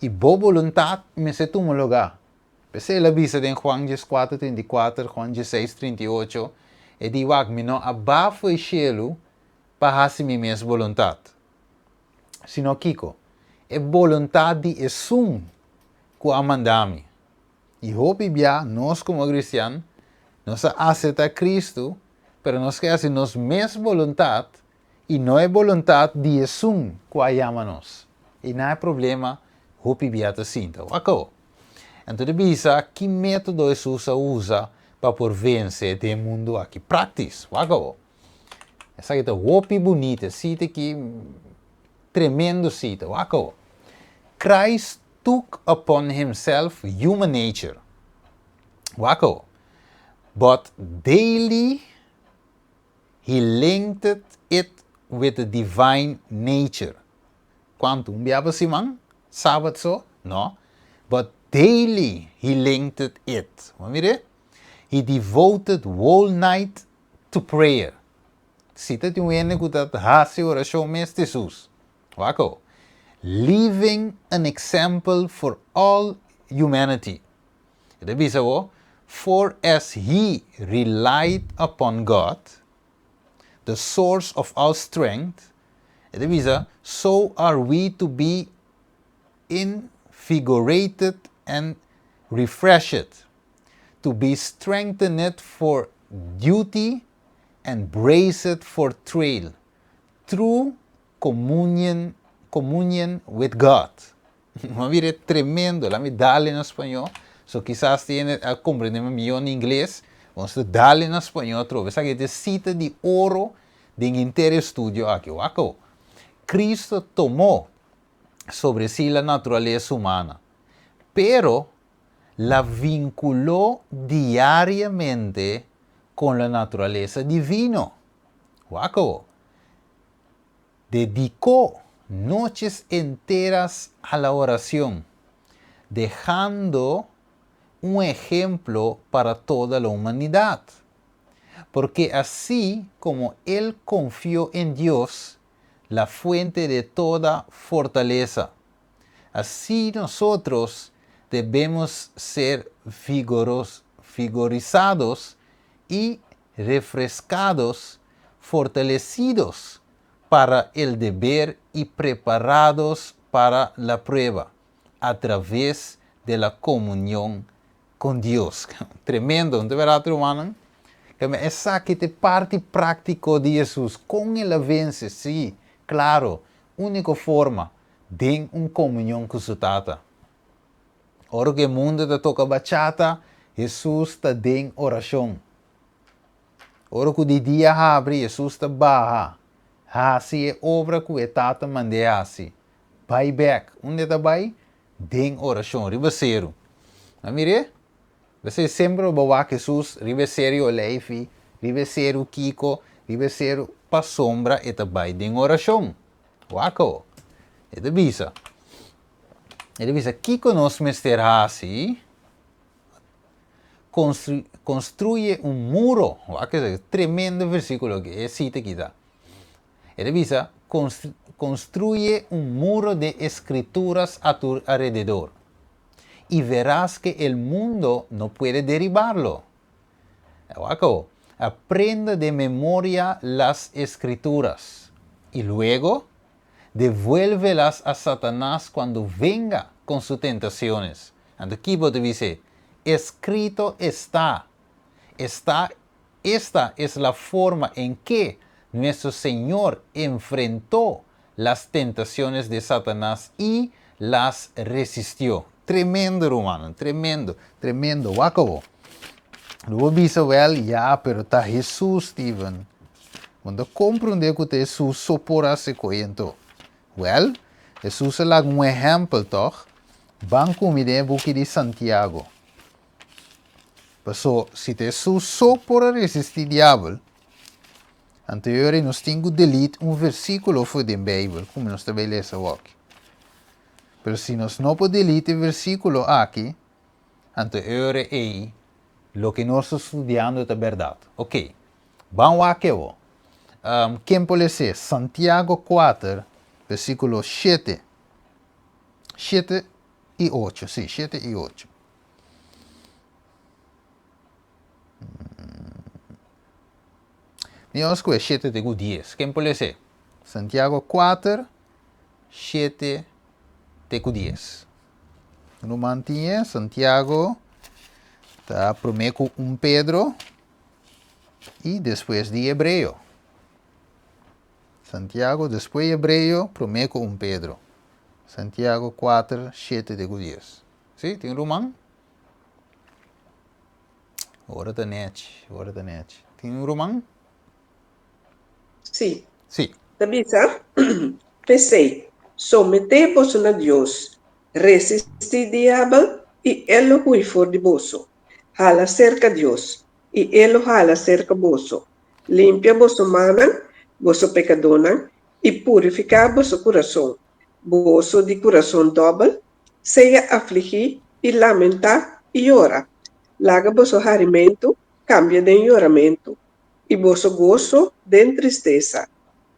i bo boluntat mester tuma lugá. P'esei el a bisa den Juan dieskuater trinta i kuater, Juan diesseis trinta i ocho, e di, Wak, mi no a ba for e shelu pa hasi mi mes boluntat, sino kiko? E boluntat di esun ku a manda mi. I hopi bia nos komo kristian, nos a aseptá Kristu, pero nos ke hasi nos mes boluntat i no e boluntat di esun ku a yama nos. I na e problema hopi bia ta sinta. Wak awor. Anto ta bisa ki metodo Hesus a usa pa por vense den e mundu aki. Praktis. Wak awor. Esaki ta hopi bunita. E sita aki tremendo sita. Wak awor. Christ took upon himself human nature. Wak awor. But daily He linked it with the divine nature. Kuantu? Un bia pa siman? Sabat so? No. But daily he linked it. Bo mira? He devoted whole night to prayer. Si ta tin un hende ku ta hasi orashon mes ta Hesus. Wak awo. Leaving an example for all humanity. E ta bisa bo, For as he relied upon God, the source of all strength, e ta bisa, so are we to be invigorated and refreshed, to be strengthened for duty and braced for trail, through communion, communion with God. Mi a bira tremendo. Laat mi dal na spañó. So kisas tin hende a comprende mi mihó na ingles. Nos ta dal na spañó atrobe. Esaki ta e cita di oro den henter e estudio aki. Wak awo. Cristo tomó sobre si la naturalesa humana, pero la vinculó diariamente con la naturalesa divino. Wak awo. Dedicó noches enteras a la oración, dejando un ejemplo para toda la humanidad. Porque así como él confió en Dios, la fuente de toda fortaleza, así nosotros debemos ser vigoros, vigorizados y refrescados, fortalecidos para el deber y preparados para la prueba a través de la comunión con Dios. Tremendo, no ta berdad rumannan? Esaki ta e parti práktiko di Hesus. Kon el a vense, sí, klaro, úniko forma, den un komunion ku su Tata. Ora ku e mundu ta toka bachata, Hesus ta den orashon. Ora ku di dia habri, Hesus ta baha, hasi e obra ku e Tata mand'é hasi. Bai bèk. Unda e ta bai? Den orashon, riba seru. A mir'é? P'esei semper bo wak Hesus riba e seru Oleifi, riba e seru Kiko, riba e seru pasobra e ta bai den orashon. Wak awo. E ta bisa. E ta bisa kiko nos mester hasi? Construye un muro. Wak esaki, tremendo versikulo aki, e sita aki ta. E ta bisa, Construye un muro de escrituras a tu alrededor, y verás que el mundo no puede derribarlo. Wak awo. Aprende de memoria las escrituras, y luego devuélvelas a Satanás cuando venga con sus tentaciones. Anto ki bo ta bis'é? Escrito está. Esta, esta es la forma en que nuestro Señor enfrentó las tentaciones de Satanás y las resistió. Tremendo, rumannan, tremendo, tremendo. Wak awo. Lo bo bisa, Wèl, ya, pero ta Hesus, Steven. Bo no ta komprondé ku ta Hesus so por hasi koe anto. Wèl, Hesus a laga un ehèmpel, tòg? Ban ku mi den e buki di Santiago. Paso, si ta Hesus so por a resistí Diabel, anto e ora ei nos tin ku delete un versíkulo for den Beibel ku nos ta bai lesa awoki. Pero si nos no por delete e versíkulo aki, anto e ora ei loke nos ta studiando ta bèrdat. Oké, ban wak awo. Ken por les'é? Santiago kuater, versíkulo shete. Shete i ocho, sí, shete i ocho. Mi a skohe shete te ku dies. Ken por les'é? Santiago kuater, shete te ku dies. Ruman tin e, Santiago ta promé ku un Pedro i despues di Hebreo. Santiago despues Hebreo, promé ku un Pedro. Santiago kuater, shete te ku dies. Sí, tin ruman? Ora ta nechi, ora ta nechi. Tin un ruman? Sí. Sí. Ta bisa, P'esei, someté boso na Dios, resistí diabel, i e lo hui for di boso. Hala serka Dios, i e lo hala serka boso. Limpia boso mannan, boso pekadónan, i purifiká boso kurason, boso di kurason dòbel, Sea afligí i lamentá i yora. Laga boso harimentu kambia den yoramentu, i boso goso den tristesa.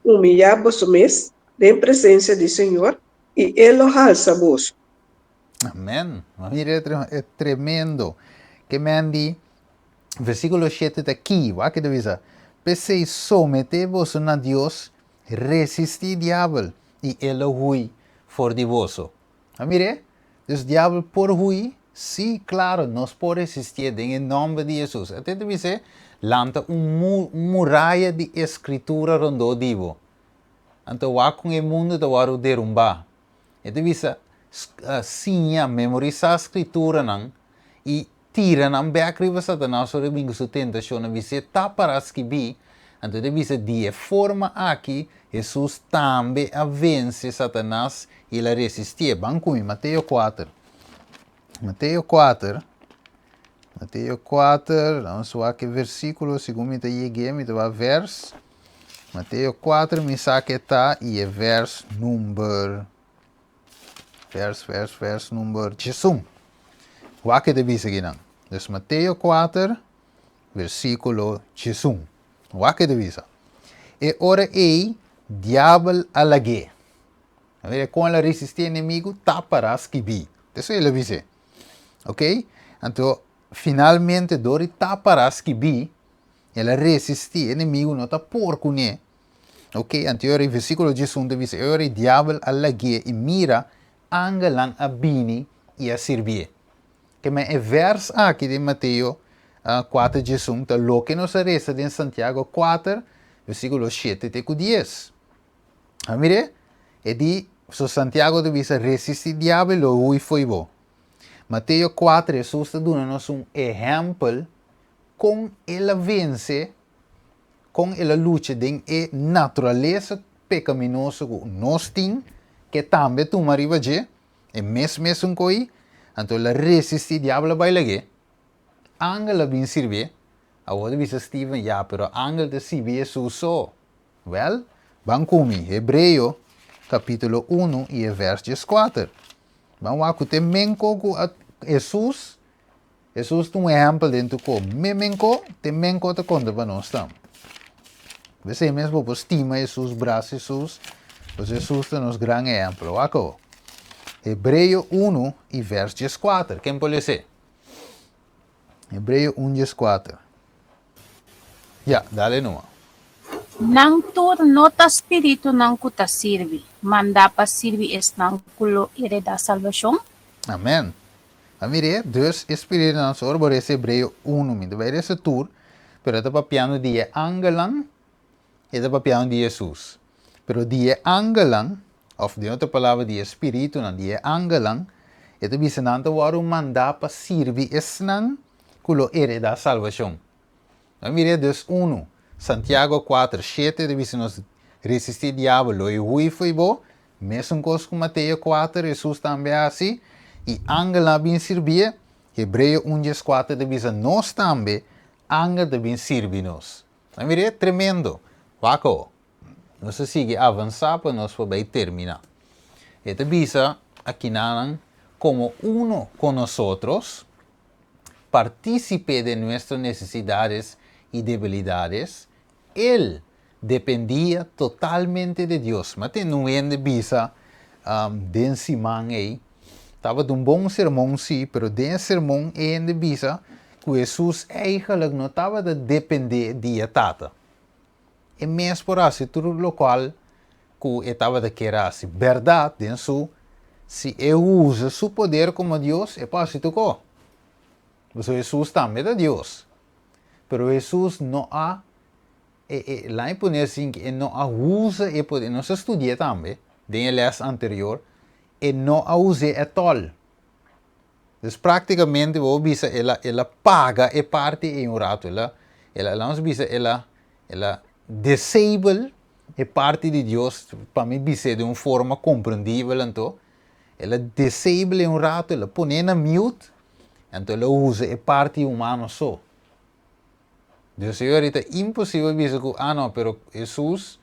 Humiyá boso mes den presensia di Señor, i E lo halsa boso. Amen. Mira e tremendo. Ke men di versíkulo shete ta ki? Wak ke ta bisa, P'esei someté boso na Dios, Resistí Diabel, i e lo hui for di boso. A mir'é? Dus Diabel por hui? Sí, klaro, nos por resistié den e nòmber di Hesus. E ta bis'é, Lanta un mu, un muraya di Eskritura rondó di bo. Anto wak kon e mundu ta wòrdu derumbá. E ta bisa, Siña, memorisá Skrituranan i tira nan bek riba Satanas ora e bin ku su tentashonnan, bis'é ta pará skibí. Anto e ta bisa, Di e forma aki Hesus tambe a vense Satanas i el a resistié. Ban ku mi, Mateo kuater. Mateo kuater, Mateo kuater, nos wak e versíkulo, segun mi ta yeg'é, mi ta wak vèrs. Mateo 4 mi sa ke ta i e vers number vers vers vers number 11. Wak ke ta bisa kinan. Dus Mateo 4 versíkulo 11. Wak ke ta bisa. E ora ei diabel a lag'é. A mira kon el a resistí enemigu ta pará skibí. Esei el a bis'é. Ok? Anto finalmente dor di ta pará skibí El a resistí, e enemigu no ta por kuné. Ok, anto e ora e versíkulo 11 ta bisa, e ora e diabel a lagu'é i mira, angelnan a bini i a sirbié. Ke men e vèrs aki den Mateo 4 11 ta loke nos a resa den Santiago 4 versíkulo 7 te ku 10. A mir'é? E di, so Santiago ta bisa, resistí diabel i lo hui fo'i bo. Mateo 4 Hesus ta duna nos un ehèmpel Kon el a vense, kon el a lucha den e naturalesa pekaminoso ku nos tin, ke tambe tuma riba dje, e mes mesun koi, anto el a resistí, diabel a bai lag'é. Angel a bin sirbié. Awor ta bisa Steven, ya, pero angel ta sirbi Hesus so. Wèl, ban ku mi, Hebreo kapítulo unu i e vèrs dieskuater. Ban wak ku te menko ku a Hesus Hesus ta un ehèmpel den tur ko. Memenko te menko ta konta pa nos tambe. P'esei mes bo por stima Hesus, brasa Hesus, pasobra Hesus ta nos gran ehèmpel. Wak awo. Hebreo unu i vèrs dieskuater. Ken por les'é? Hebreo un dieskuater. Ya, dale numa. Nan tur no ta spiritunan ku ta sirbi, mandá pa sirbi esnan ku lo heredá salbashon? Amèn. A mir'é, dus e spiritunan so ora bo resa Hebreo unu, mi ta bai resa tur, pero e ta papiando di e angelnan, e ta papiando di Hesus. Pero di e angelnan, òf den otro palabra di e spiritunan, di e angelnan, e ta bisa nan ta wòrdu mandá pa sirbi esnan ku lo heredá salbashon. A mir'é, dus unu, Santiago kuater, shete ta bisa nos resistí diabel, lo e hui fo'i bo, Mesun kos ku Mateo kuater, Hesus tambe a hasi, i angelnan a bin sirbié. Hebreo un 14 ta bisa nos tambe, angel ta bin sirbi nos. A mir'é? Tremendo! Wak awo. Nos ta sigui avansá pa nos por bai terminá. E ta bisa akinanan komo uno kon nosotros, partícipe de nuestras necesidades y debilidades, El dependía totalmente de Dios. Ma tende un hende bisa den siman ei, tabata un bon sermon sí, pero den e sermon e hende bisa ku Hesus eigenlijk no tabata dependé di e Tata. E mes por hasi tur lokual ku e tabata kier hasi. Bèrdat, den su, si e usa su poder komo Dios, e por hasi tur kos. Pasobra Hesus tambe ta Dios. Pero Hesus no a, e, e, laat mi pone asin ki e no a usa e poder, nos a studi'é tambe den e les anterior, e no a us'é at all. Dus práktikamente bo por bisa el a, el a paga e parti ei un ratu, el a, el a, laat nos bisa el a, el a disable e parti di Dios, pa mi bis'é den un forma komprendibel anto, el a disable e un ratu, el a pon'é na mute, Anto lo usa e parti humano so. Dios señor i ta imposibel bisa ku, ah no, pero Hesus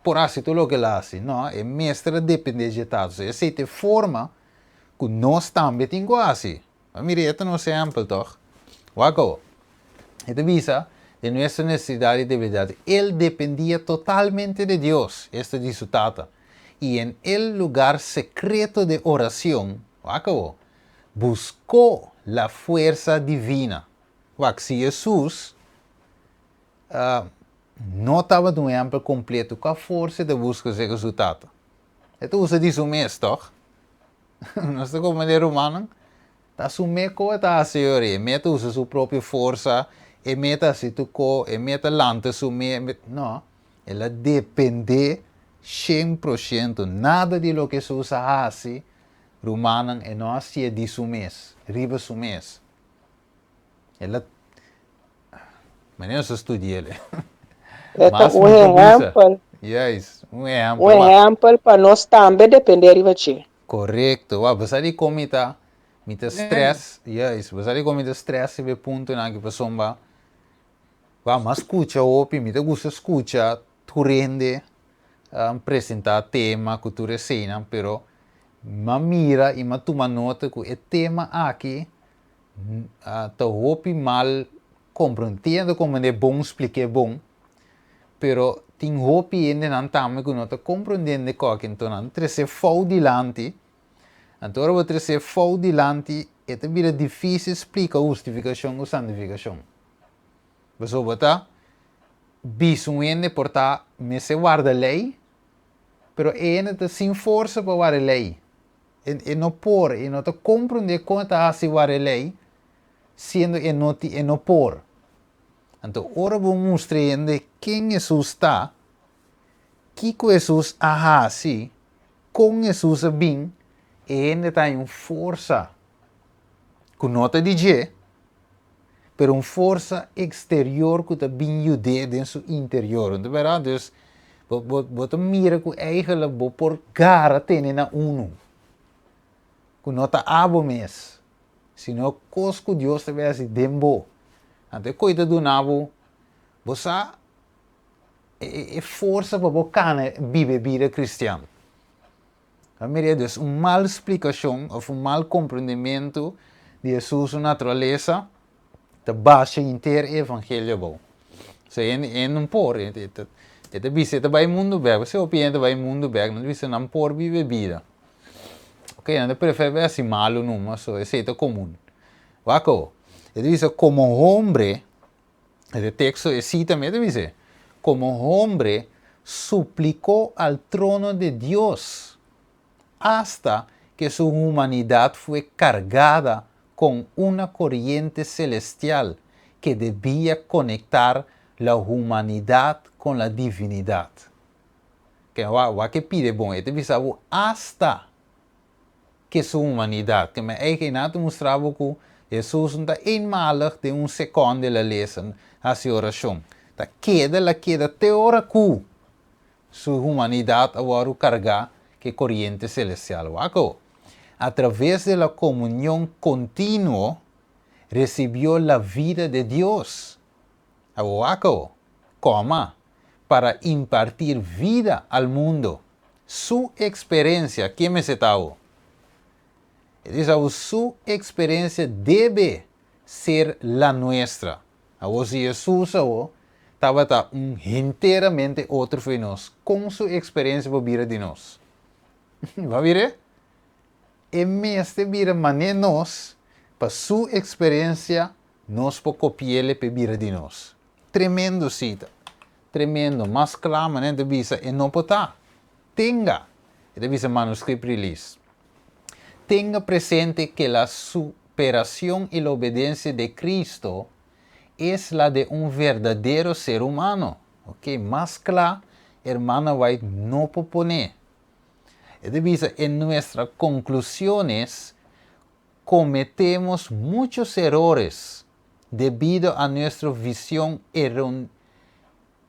por hasi tur loke el a hasi. No, e mester a depende dje Tata. So esei ta e forma ku nos tambe tin ku hasi. A mira, e ta nos ehèmpel tòg. Wak awo. E ta bisa, Den nuestra nesesidat i debilidat, el dependia totalmente de Dios, esta di su Tata. I en el lugar sekreto de oracion, wak awo, Buskó la fuersa divina. Wak, si Hesus no tabata un ehèmpel kompleto, kua forsa e ta buska serka su Tata? E ta usa di su mes, tòg? Nos ta komprendé, rumannan? Ta su mes ku e ta hasi ora, e mes ta usa su propio forsa, e mes ta hasi tur kos, e mes ta lanta su mes. No, el a dependé shen por shento. Nada di loke Hesus a hasi Rumannan, e no a hasié di su mes, riba su mes. El a, manera nos a studi'el. E ta Mas un mi por bisa. ehèmpel, Juist, un un ehèmpel. Wak. ehèmpel pa nos tambe dependé riba dje. Korekto. Wak, bo sa di kon mi ta, mi ta Amén. stress, juist, bo sa di kon mi ta stress riba e puntonan aki pasobra, wak, mi a skucha hopi, mi ta gusta skucha. tur hende presentá tema ku tur eseinan, pero m'a mira i m'a tuma nota ku e tema aki ta hopi mal komprondé, komprondé bon, splik'é bon, pero tin hopi hendenan tambe ku no ta komprondé kòke, enton nan trese fou dilanti. Anto ora bo trese fou dilanti e ta bira difísil splika hustifikashon ku santifikashon. Pasobra bo ta bisa un hende por ta mester warda lei, pero e hende ta sin forsa pa warda e lei. E e no por, e no ta komprondé kon e ta hasi warda e lei, siendo e no e no por. Anto ora bo mustra e hende ken Hesus ta, kiko Hesus a hasi, kon Hesus a bin, e hende ta haña un forsa ku no ta di dje, pero un forsa eksterior ku ta bin yud'é den su interior. No ta bèrdat? Dus, bo, bo, bo ta mira ku eigentlik bo por gara tene na unu, ku no ta abo mes, sino kos ku Dios ta bin hasi den bo. Anto e koe ta duna bo, bo sa e forsa pa bo kana biba e bida kristian. Ta mira dus un mal splikashon òf un mal komprendimentu di Hesus su naturalesa ta basha henter e evangelio abou. So e e no por, e ta e ta bisa e ta bai mundu bèk, pasobra hopi hende ta bai mundu bèk, nan ta bisa nan por biba e bida. Ok, nan ta prefer bai hasi malu numa, so esei ta komun. Wak awo, e ta bisa komo hombre E teksto e sita mi ta bisa, Komo hombre suplikó al trono de Dios, asta ke su humanidat fue kargada kon una koriente selestial ke debia konektar la humanidat kon la divinidat. Ke wak e pide bon, e ta bisa bo asta ke su humanidat. Ke men eigen nan ta mustra bo ku Hesus no ta eenmalig den un sekònde el a lesa, hasi orashon. Ta keda el a keda te ora ku su humanidat a wòrdu kargá ku e koriente selestial. Wak awo. A traves de la komunion kontinuo resibió la vida de Dios. Awo wak awo. Kòma, para impartir vida al mundo. Su experencia, ken mester ta awo? E dice awo su experencia debe ser la nuestra. Awo si Jesus awo tabata un henteramente otro fo'i nos, con su experencia por bira di nos? Bo a bira? E mester bira mane nos pa su experencia nos por copiele p'e bira di nos. Tremendo cita. Tremendo. Mas kla manera ta bisa e no por ta. Tenga, e ta bisa Manuscript Release, tenga presente que la superacion y la obediencia de Cristo es la de un verdadero ser humano. Ok, mas kla Hermana White no por pone. E ta bisa en nuestra conclusiones cometemos muchos erores debido a nuestro vision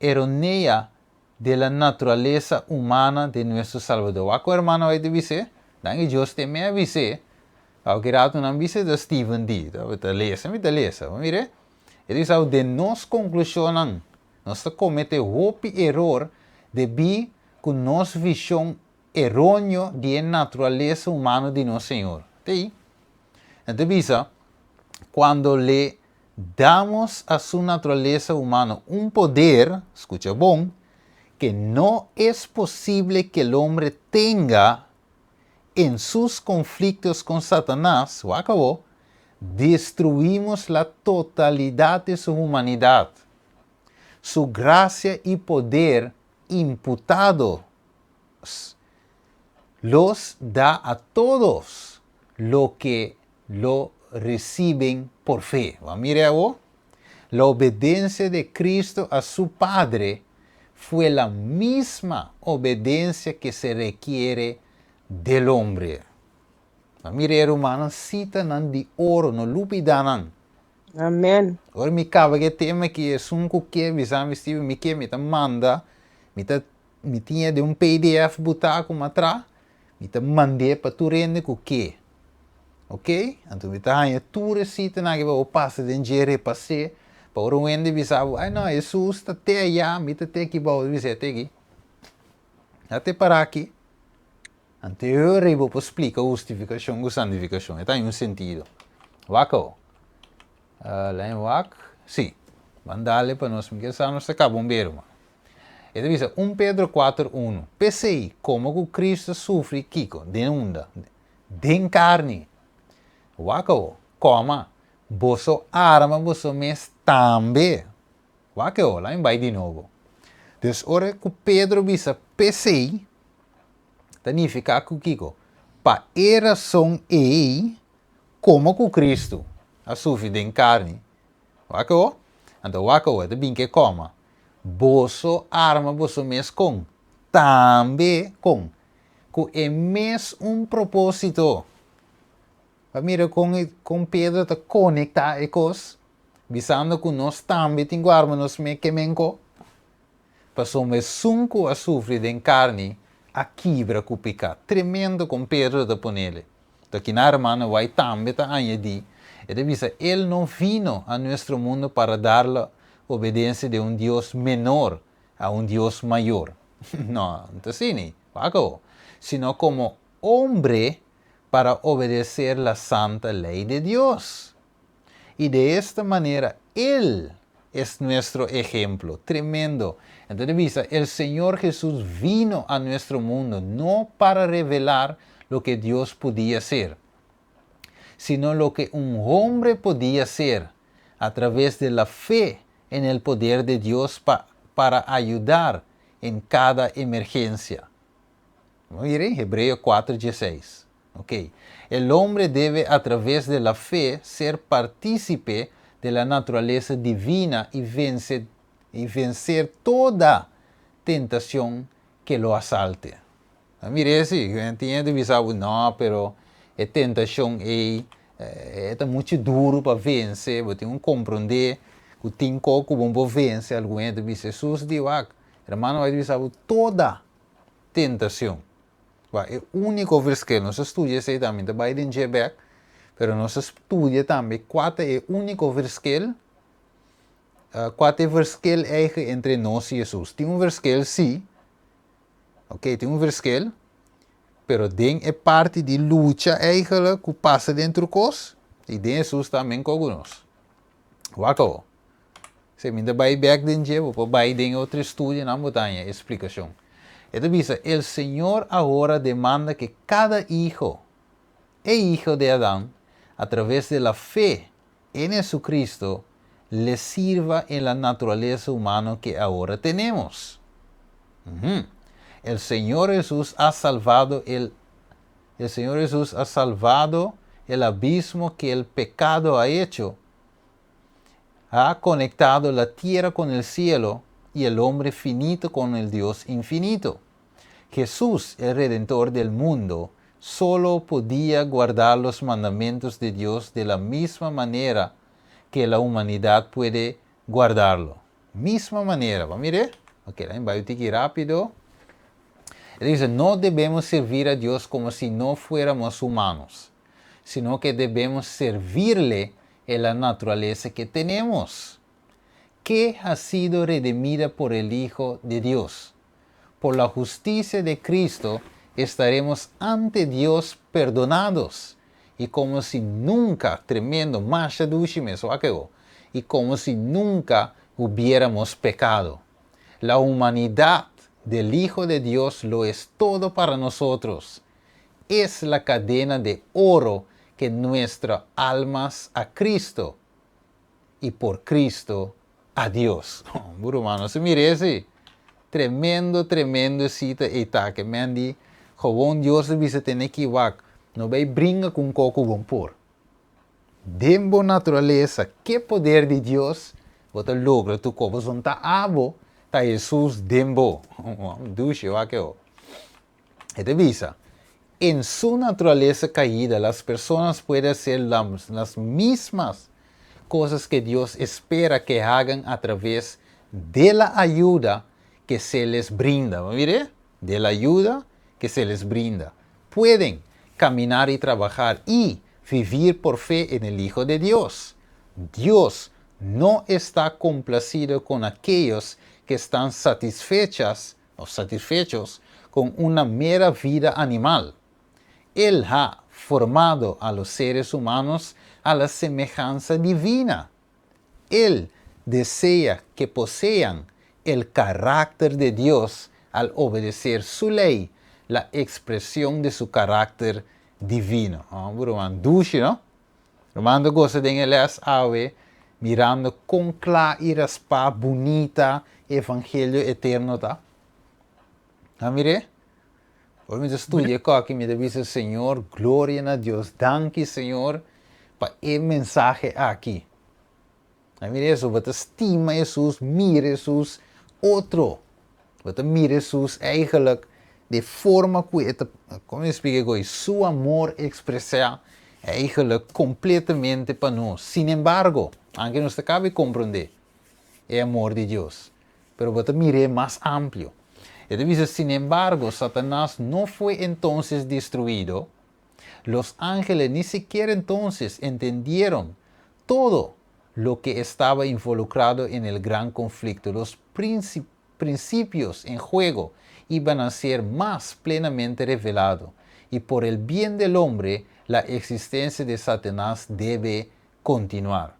erronea de la naturaleza humana de nuestro Salvador. Wak ku hermano White ta bis'é? Danki Dios te mi a bis'é. Awor ratu nan bis'é ta Steven di. Ta lesa mi ta lesa. Bo mira? E ta bisa den nos konklushonnan nos ta komete hopi eror debí ku nos vishon eróneo di e naturalesa humano di nos Señor. Te ei. Nan ta bisa, Cuando le damos a su naturalesa humano un poder, scucha bon, que no es posible que el hombre tenga en sus conflictos con Satanás, wak awo, destruimos la totalidad de su humanidad. Su gracia y poder imputados los da a todos lo que lo reciben por fe. Bo a mira awo? La obedencia de Cristo a su Padre fue la misma obedencia que se requiere del hombre. Bo a mira e rumannan citanan di oro, no lubida nan. Amen. Ora mi kaba ku e tema aki, esun ku ke bisa mi, Steven, mi ke, mi ta manda, mi ta, mi tin e den un pdf butá ku mi a traha, mi ta mand'é pa tur hende ku ke. Ok? Anto mi ta haña tur e sitanan aki pa bo pasa den dje, repas'é, Pa ora un hende bisa bo, ay no, Hesus ta te aya, mi ta te aki bou, bo bisa, te aki. Ya te para aki. Anto e ora ei bo por splika hustifikashon ku santifikashon. E ta haña un sentido. Wak awo. Lei wak. Sí. Ban dale pa nos. Mi ke sa nos ta kaba un bero man. E ta bisa, un Pedro kuater unu, P'esei, komo ku Kristu a sufri kiko? Den unda? Den karni. Wak awo. Koma, boso arma boso mes tambe. Wak awo, laat mi bai di nobo. Dus ora ku Pedro bisa p'esei, ta nifiká ku kiko? Pa e rason ei, komo ku Kristu a sufri den karni, wak awo, anto wak awo, e ta bin ke koma, boso arma boso mes kon? Tambe kon? Ku e mes un propósito. Pa mira kon kon Pedro ta konektá e kos, bisando ku nos tambe tin ku arma nos mes kemenko. Pasobra esun ku a sufri den karni a kibra ku piká. Tremendo kon Pedro ta ponele. Ta kina hermano White tambe ta añadí, e ta bisa, El no vino a nuestro mundo para dar la obedensia de un Dios menor a un Dios mayor. No, no ta asina, wak awo. Sino komo hombre para obedecer la santa ley de Dios. Y de esta manera Él es nuestro ejemplo. Tremendo. Entonces bisa, el Señor Jesús vino a nuestro mundo no para revelar lo que Dios podía hacer, sino lo que un hombre podía hacer a través de la fe en el poder de Dios para ayudar en cada emergencia. Mire, Hebreo 4:16. Ok. El hombre debe a través de la fe ser partícipe de la naturaleza divina y vencer, y vencer toda tentación que lo asalte. Mire, si, tin hende bisa, no, pero e tentashon ei ta muchu duru pa vense, bo tin ku komprondé ku tin kos ku bo no por vense. Algun hende bisa, Hesus di wak, hermano bai bisa bo toda tentashon. Wak, e úniko verschil, nos a studia esei tambe, mi ta bai den dje bèk, pero nos a studia tambe kua ta e úniko verschil, kua ta e verschil eigen entre nos i Hesus. Tin un verschil si, ok, tin un verschil, pero den e parti di lucha eigenlijk ku pasa den tur kos, i den Hesus ta men ku nos. Wak awo. Si mi ta bai bek den dje, bo por bai den e otro estudionan bo ta haña e splikashon. E ta bisa, El Señor ahora demanda ke kada hijo e hijo de Adán, a traves de la fe en Jesucristo, le sirva en la naturaleza humano ke ahora tenemos. Ujú. El Señor Jesús ha salvado el El Señor Jesús ha salvado el abismo que el pecado ha hecho ha conectado la tierra con el cielo y el hombre finito con el Dios infinito. Jesús, el Redentor del mundo, solo podía guardar los mandamientos de Dios de la misma manera que la humanidad puede guardarlo. Misma manera. Mire, ok, bai tiki rápido. E ta bisa, no debemos servir a Dios como si no fuéramos humanos, sino que debemos servirle en la naturaleza que tenemos, que ha sido redimida por el Hijo de Dios. Por la justicia de Cristo estaremos ante Dios perdonados y como si nunca, tremendo, masha dushi mes, y como si nunca hubiéramos pecado. La humanidad del Hijo de Dios lo es todo para nosotros. Es la cadena de oro que nuestras almas a Cristo y por Cristo a Dios. Oh, hermano, se mire ese. Tremendo, tremendo cita eta ke men di gewoon Dios bisa tene ki wak. No bai bringa ku kos ku bo n' por. Den bo naturalesa, ku poder di Dios, bo ta logra tur kos bo ta abo, ta Jesus den bo. Dushi, wak e. E ta bisa, en su naturaleza caída, las personas pueden hacer las mismas cosas que Dios espera que hagan a través de la ayuda que se les brinda. Mire, de la ayuda que se les brinda. Pueden caminar y trabajar y vivir por fe en el Hijo de Dios. Dios no está complacido con aquellos que están satisfechas o satisfechos con una mera vida animal. Él ha formado a los seres humanos a la semejanza divina. Él desea que posean el carácter de Dios al obedecer su ley, la expresión de su carácter divino. Oh, ruman, dushi, no? Ruman ta gosa den e les awe, mirando kon kla i raspá bunita evangelio eterno ta. A mir'é? Ora mi ta studia e koki, mi ta bisa, Señor, gloria na Dios. Danki, Señor, pa e mensahe aki. A mira eso, bo ta stima Hesus, mira Hesus otro. Bo ta mira Hesus eigenlijk de forma ku e ta, kon mi splika e kos, su amor ekspresá eigenlijk kompletamente pa nos. Sin embargo, anke nos ta kaba di komprondé e amor di Dios, pero bo ta mir'é mas amplio. E ta bisa, Sin embargo, Satanas no fue entonces destruido, los ángeles ni sikiera entonces entendieron todo lo que estaba involucrado en el gran conflicto. Los principios en juego iban a ser más plenamente revelado y por el bien del hombre la existencia de Satanás debe continuar.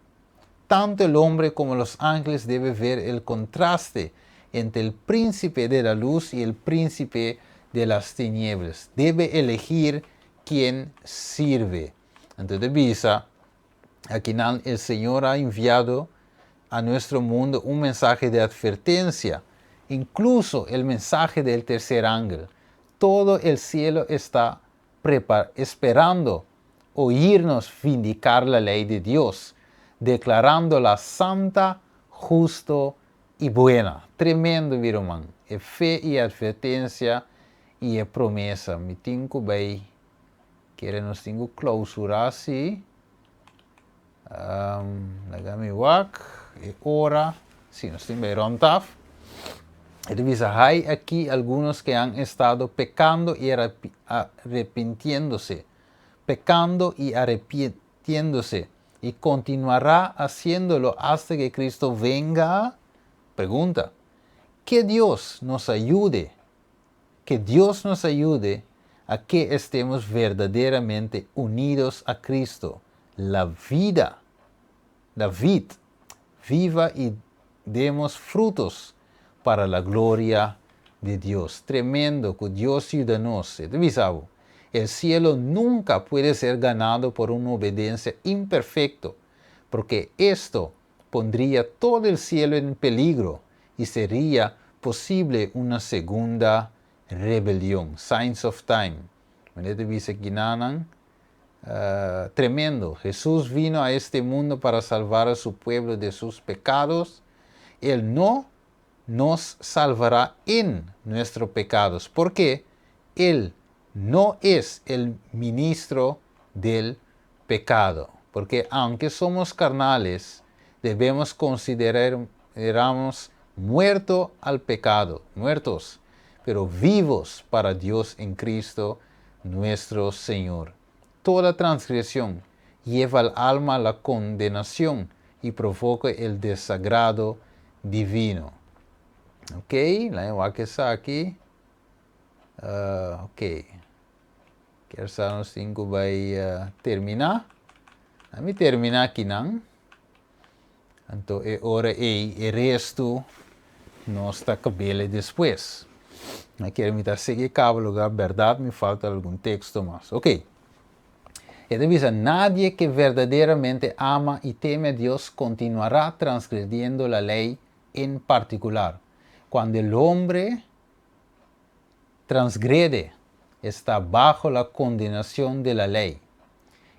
Tanto el hombre como los ángeles deben ver el contraste entre el príncipe de la luz y el príncipe de las tinieblas. Debe elegir quién sirve. Entonces bisa, aquí el Señor ha enviado a nuestro mundo un mensaje de advertencia, incluso el mensaje del tercer ángel. Todo el cielo está esperando oírnos vindicar la ley de Dios, declarándola santa, justo y buena. Tremendo, mi ruman. E fe i advertensia i e promesa. Mi tin ku bai, kere nos tin ku klousurá si. Laga mi wak e ora. Si, nos tin bai rond af. E ta bisa, Hay aquí algunos que han estado pecando y arrepintiéndose, pecando y arrepintiéndose, y continuará haciéndolo hasta que Cristo venga. Pregunta. Que Dios nos ayude, que Dios nos ayude a que estemos verdaderamente unidos a Cristo, la vida, la vid, viva y demos frutos para la gloria de Dios. Tremendo ku Dios yuda nos. E ta bisa bo, El cielo nunca puede ser ganado por una obediencia imperfecto, porque esto pondría todo el cielo en peligro y sería posible una segunda rebelión. Signs of Time. Manera ta bisa kinanan, tremendo. Jesús vino a este mundo para salvar a su pueblo de sus pecados. Él no nos salvará en nuestros pecados, porque Él no es el ministro del pecado. Porque aunque somos carnales, debemos considerarnos muerto al pecado, muertos, pero vivos para Dios en Cristo nuestro Señor. Toda transgresión lleva al alma a la condenación y provoca el desagrado divino. Ok, laga wak esaki. Ok. Kier sa nos tin ku bai terminá. Ami terminá akinan. Anto e ora ei e restu nos ta kabele despues. Mi kier mi ta sigui kaba lugá bèrdat mi falta algun teksto mas. Ok. E ta bisa, Nadie ke verdaderamente ama i teme a Dios kontinuará transgrediendo la lei en partikular. Kuando el hombre transgrede, está bajo la condenación de la ley,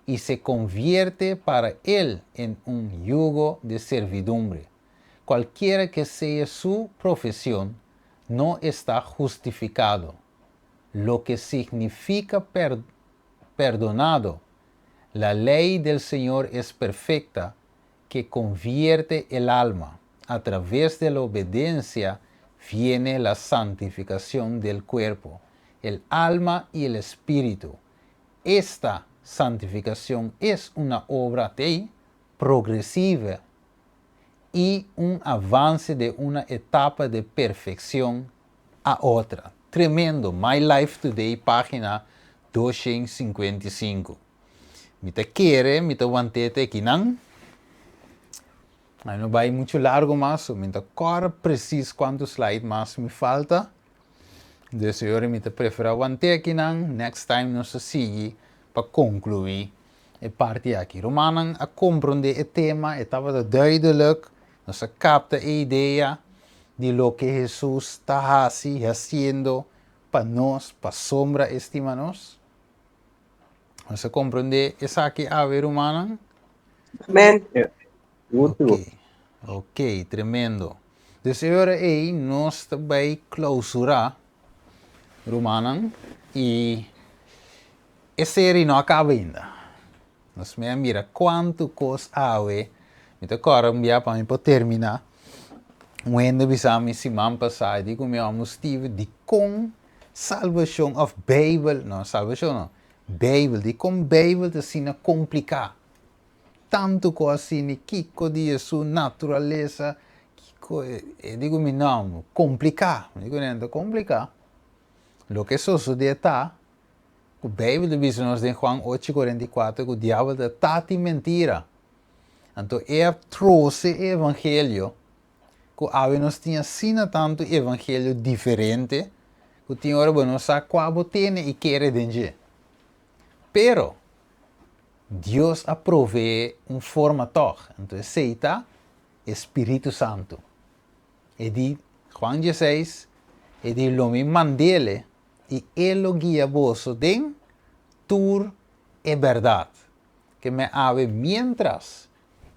y se convierte para él en un yugo de servidumbre. Cualquiera que sea su profesión, no está justificado, lo que significa perdonado. La ley del Señor es perfecta, que convierte el alma. A través de la obediencia viene la santificación del cuerpo, el alma y el espíritu. Esta santificación es una obra de progresiva. i un avance de una etapa de perfeccion a otra. Tremendo! My Life Today pagina 255. Mi ta kere, mi ta want'é te akinan. Ai no bai muchu largo mas, so mi ta kòrda presis kuantu slide mas mi falta. Dus e ora mi ta preferá want'é akinan, next time nos ta sigui pa konkluí e parti aki. Rumannan a komprondé e tema, e tabata duidelijk, nos a kapta e idea di loke Hesus ta hasi, hasiendo pa nos, pasobra e stima nos. Nos a komprondé esaki awe, rumannan? Amen. Ok, ok, tremendo. Dus e ora ei nos ta bai klausurá, rumannan, i e seri no a kaba ainda. Nos mei a mira kuantu kos awe. Mi ta kòrda un bia pa mi por terminá, un hende a bisa mi siman pasá, e di ku mi amo Steve, dikon salbashon òf Beibel, no salbashon no, Beibel, dikon Beibel ta asina kompliká? Tantu ku asina kiko di Hesus naturalesa, kiko, e di ku mi no, kompliká, mi di ku no ta kompliká. Loke sosodé ta ku Beibel ta bisa nos den Juan ocho 44 ku diabel ta tati mentira. Anto e a trose e evangelio ku awe nos tin asina tantu evangelio diferente ku tin ora bo no sa kua bo tene i kere den dje. Pero Dios a proveé un forma tòg, anto esei ta e Spiritu Santu. E di, Juan dieseis, e di lo mi mand'Ele i E lo guia boso den tur e bèrdat. Ke me awe miéntras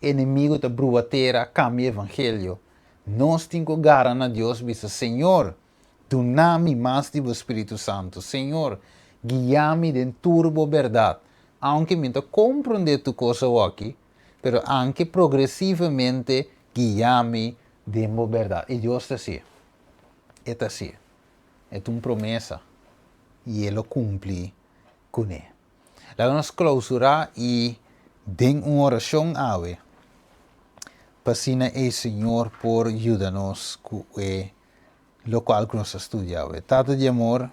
enemigu ta brua tera kambia evangelio, nos tin ku gara na Dios bisa, Señor, duna mi mas di bo Spiritu Santu. Señor, guia mi den tur bo bèrdat. Aunke mi ta komprondé tur kos awoki, pero anke progresivamente guia mi den bo bèrdat. I Dios ta hasié. E ta hasié. E ta un promesa i e lo kumpli kuné. Laga nos klousurá i den un orashon awe pa asina e Señor por yuda nos ku e lokual ku nos ta studia awe. Tata di amor,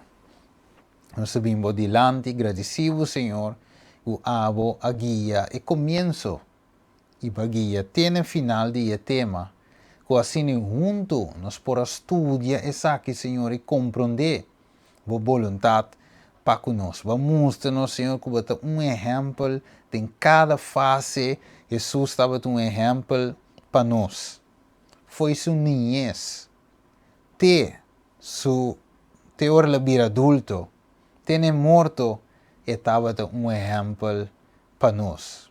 nos ta bin bo dilanti gradisí bo, Señor, ku abo a guia e komienso i pa guia te na final di e tema, ku asina huntu nos por a studia esaki, Señor, i komprondé Bo boluntat pa ku nos. Bo a mustra nos, Señor, ku Bo ta un ehèmpel den kada fase. Hesus tabata un ehèmpel pa nos. Fo'i su niñes te su te ora el a bira adulto, te na e morto, e tabata un ehèmpel pa nos.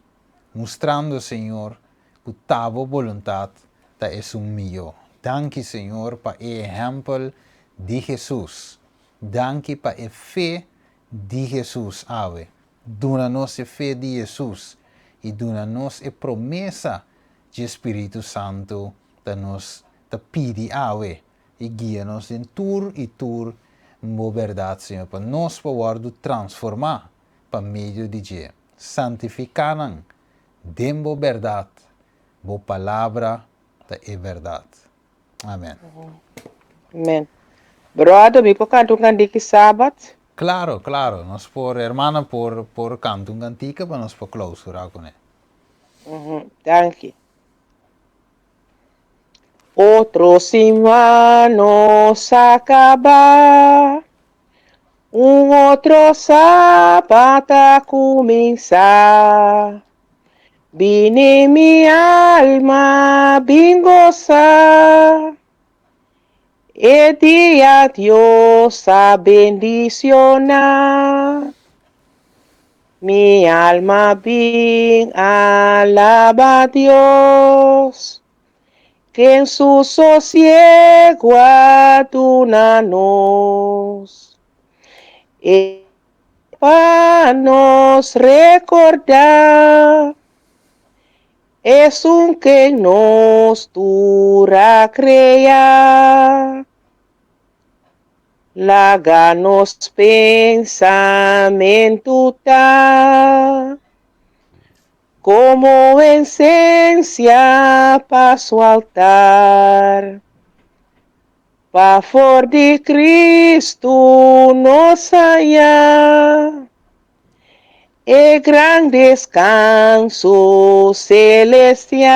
Mustrando, Señor, ku ta Bo boluntat ta esun mihó. Danki, Señor, pa e ehèmpel di Hesus. Danki pa e fe di Hesus awe. Duna nos e fe di Hesus i duna nos e promesa dje Spiritu Santu ta nos ta pidi awe i guia nos den tur i tur Bo bèrdat, Señor, pa nos por wòrdu transformá pa medio di dje. Santifiká nan den Bo bèrdat, Bo palabra ta e bèrdat. Amen. Amen. Brother, mi por kanta un kantiki Sabat? Claro, claro. Nos por, hermana por, por kanta un kantika pa nos por clausura kuné. Danki. Otro siman nos a kaba. Un otro sabat a kuminsá. Bini mi alma, bin gosa. E dia Dios a bendicioná. Mi alma bin alaba Dios. Ken su sosiego a duna nos. E pa nos rekordá esun ke nos tur a krea. Laga nos pensamentu ta. Komo ensensia pa su altar. Pa for di Cristo nos haña e gran deskanso celestial.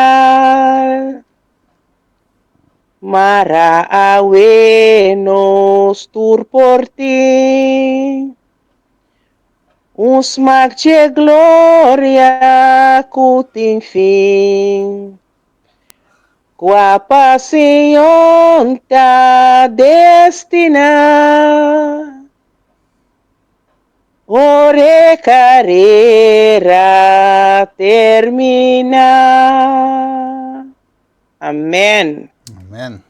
Mara awe nos tur por tin un smak dje gloria ku tin fin. Kua pa Sion ta destiná. Ora e karera terminá. Amen. Amen.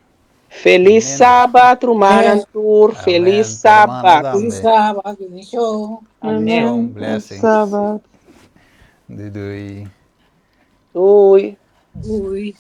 Felis Amen. Sabat, rumannan tur. Amen. Felis Pa rumannan Sabat. tambe. Felis Sabat, bendishon. Bendishon, Amen. blessings. Sabat. Doei doei. Doei. Doei.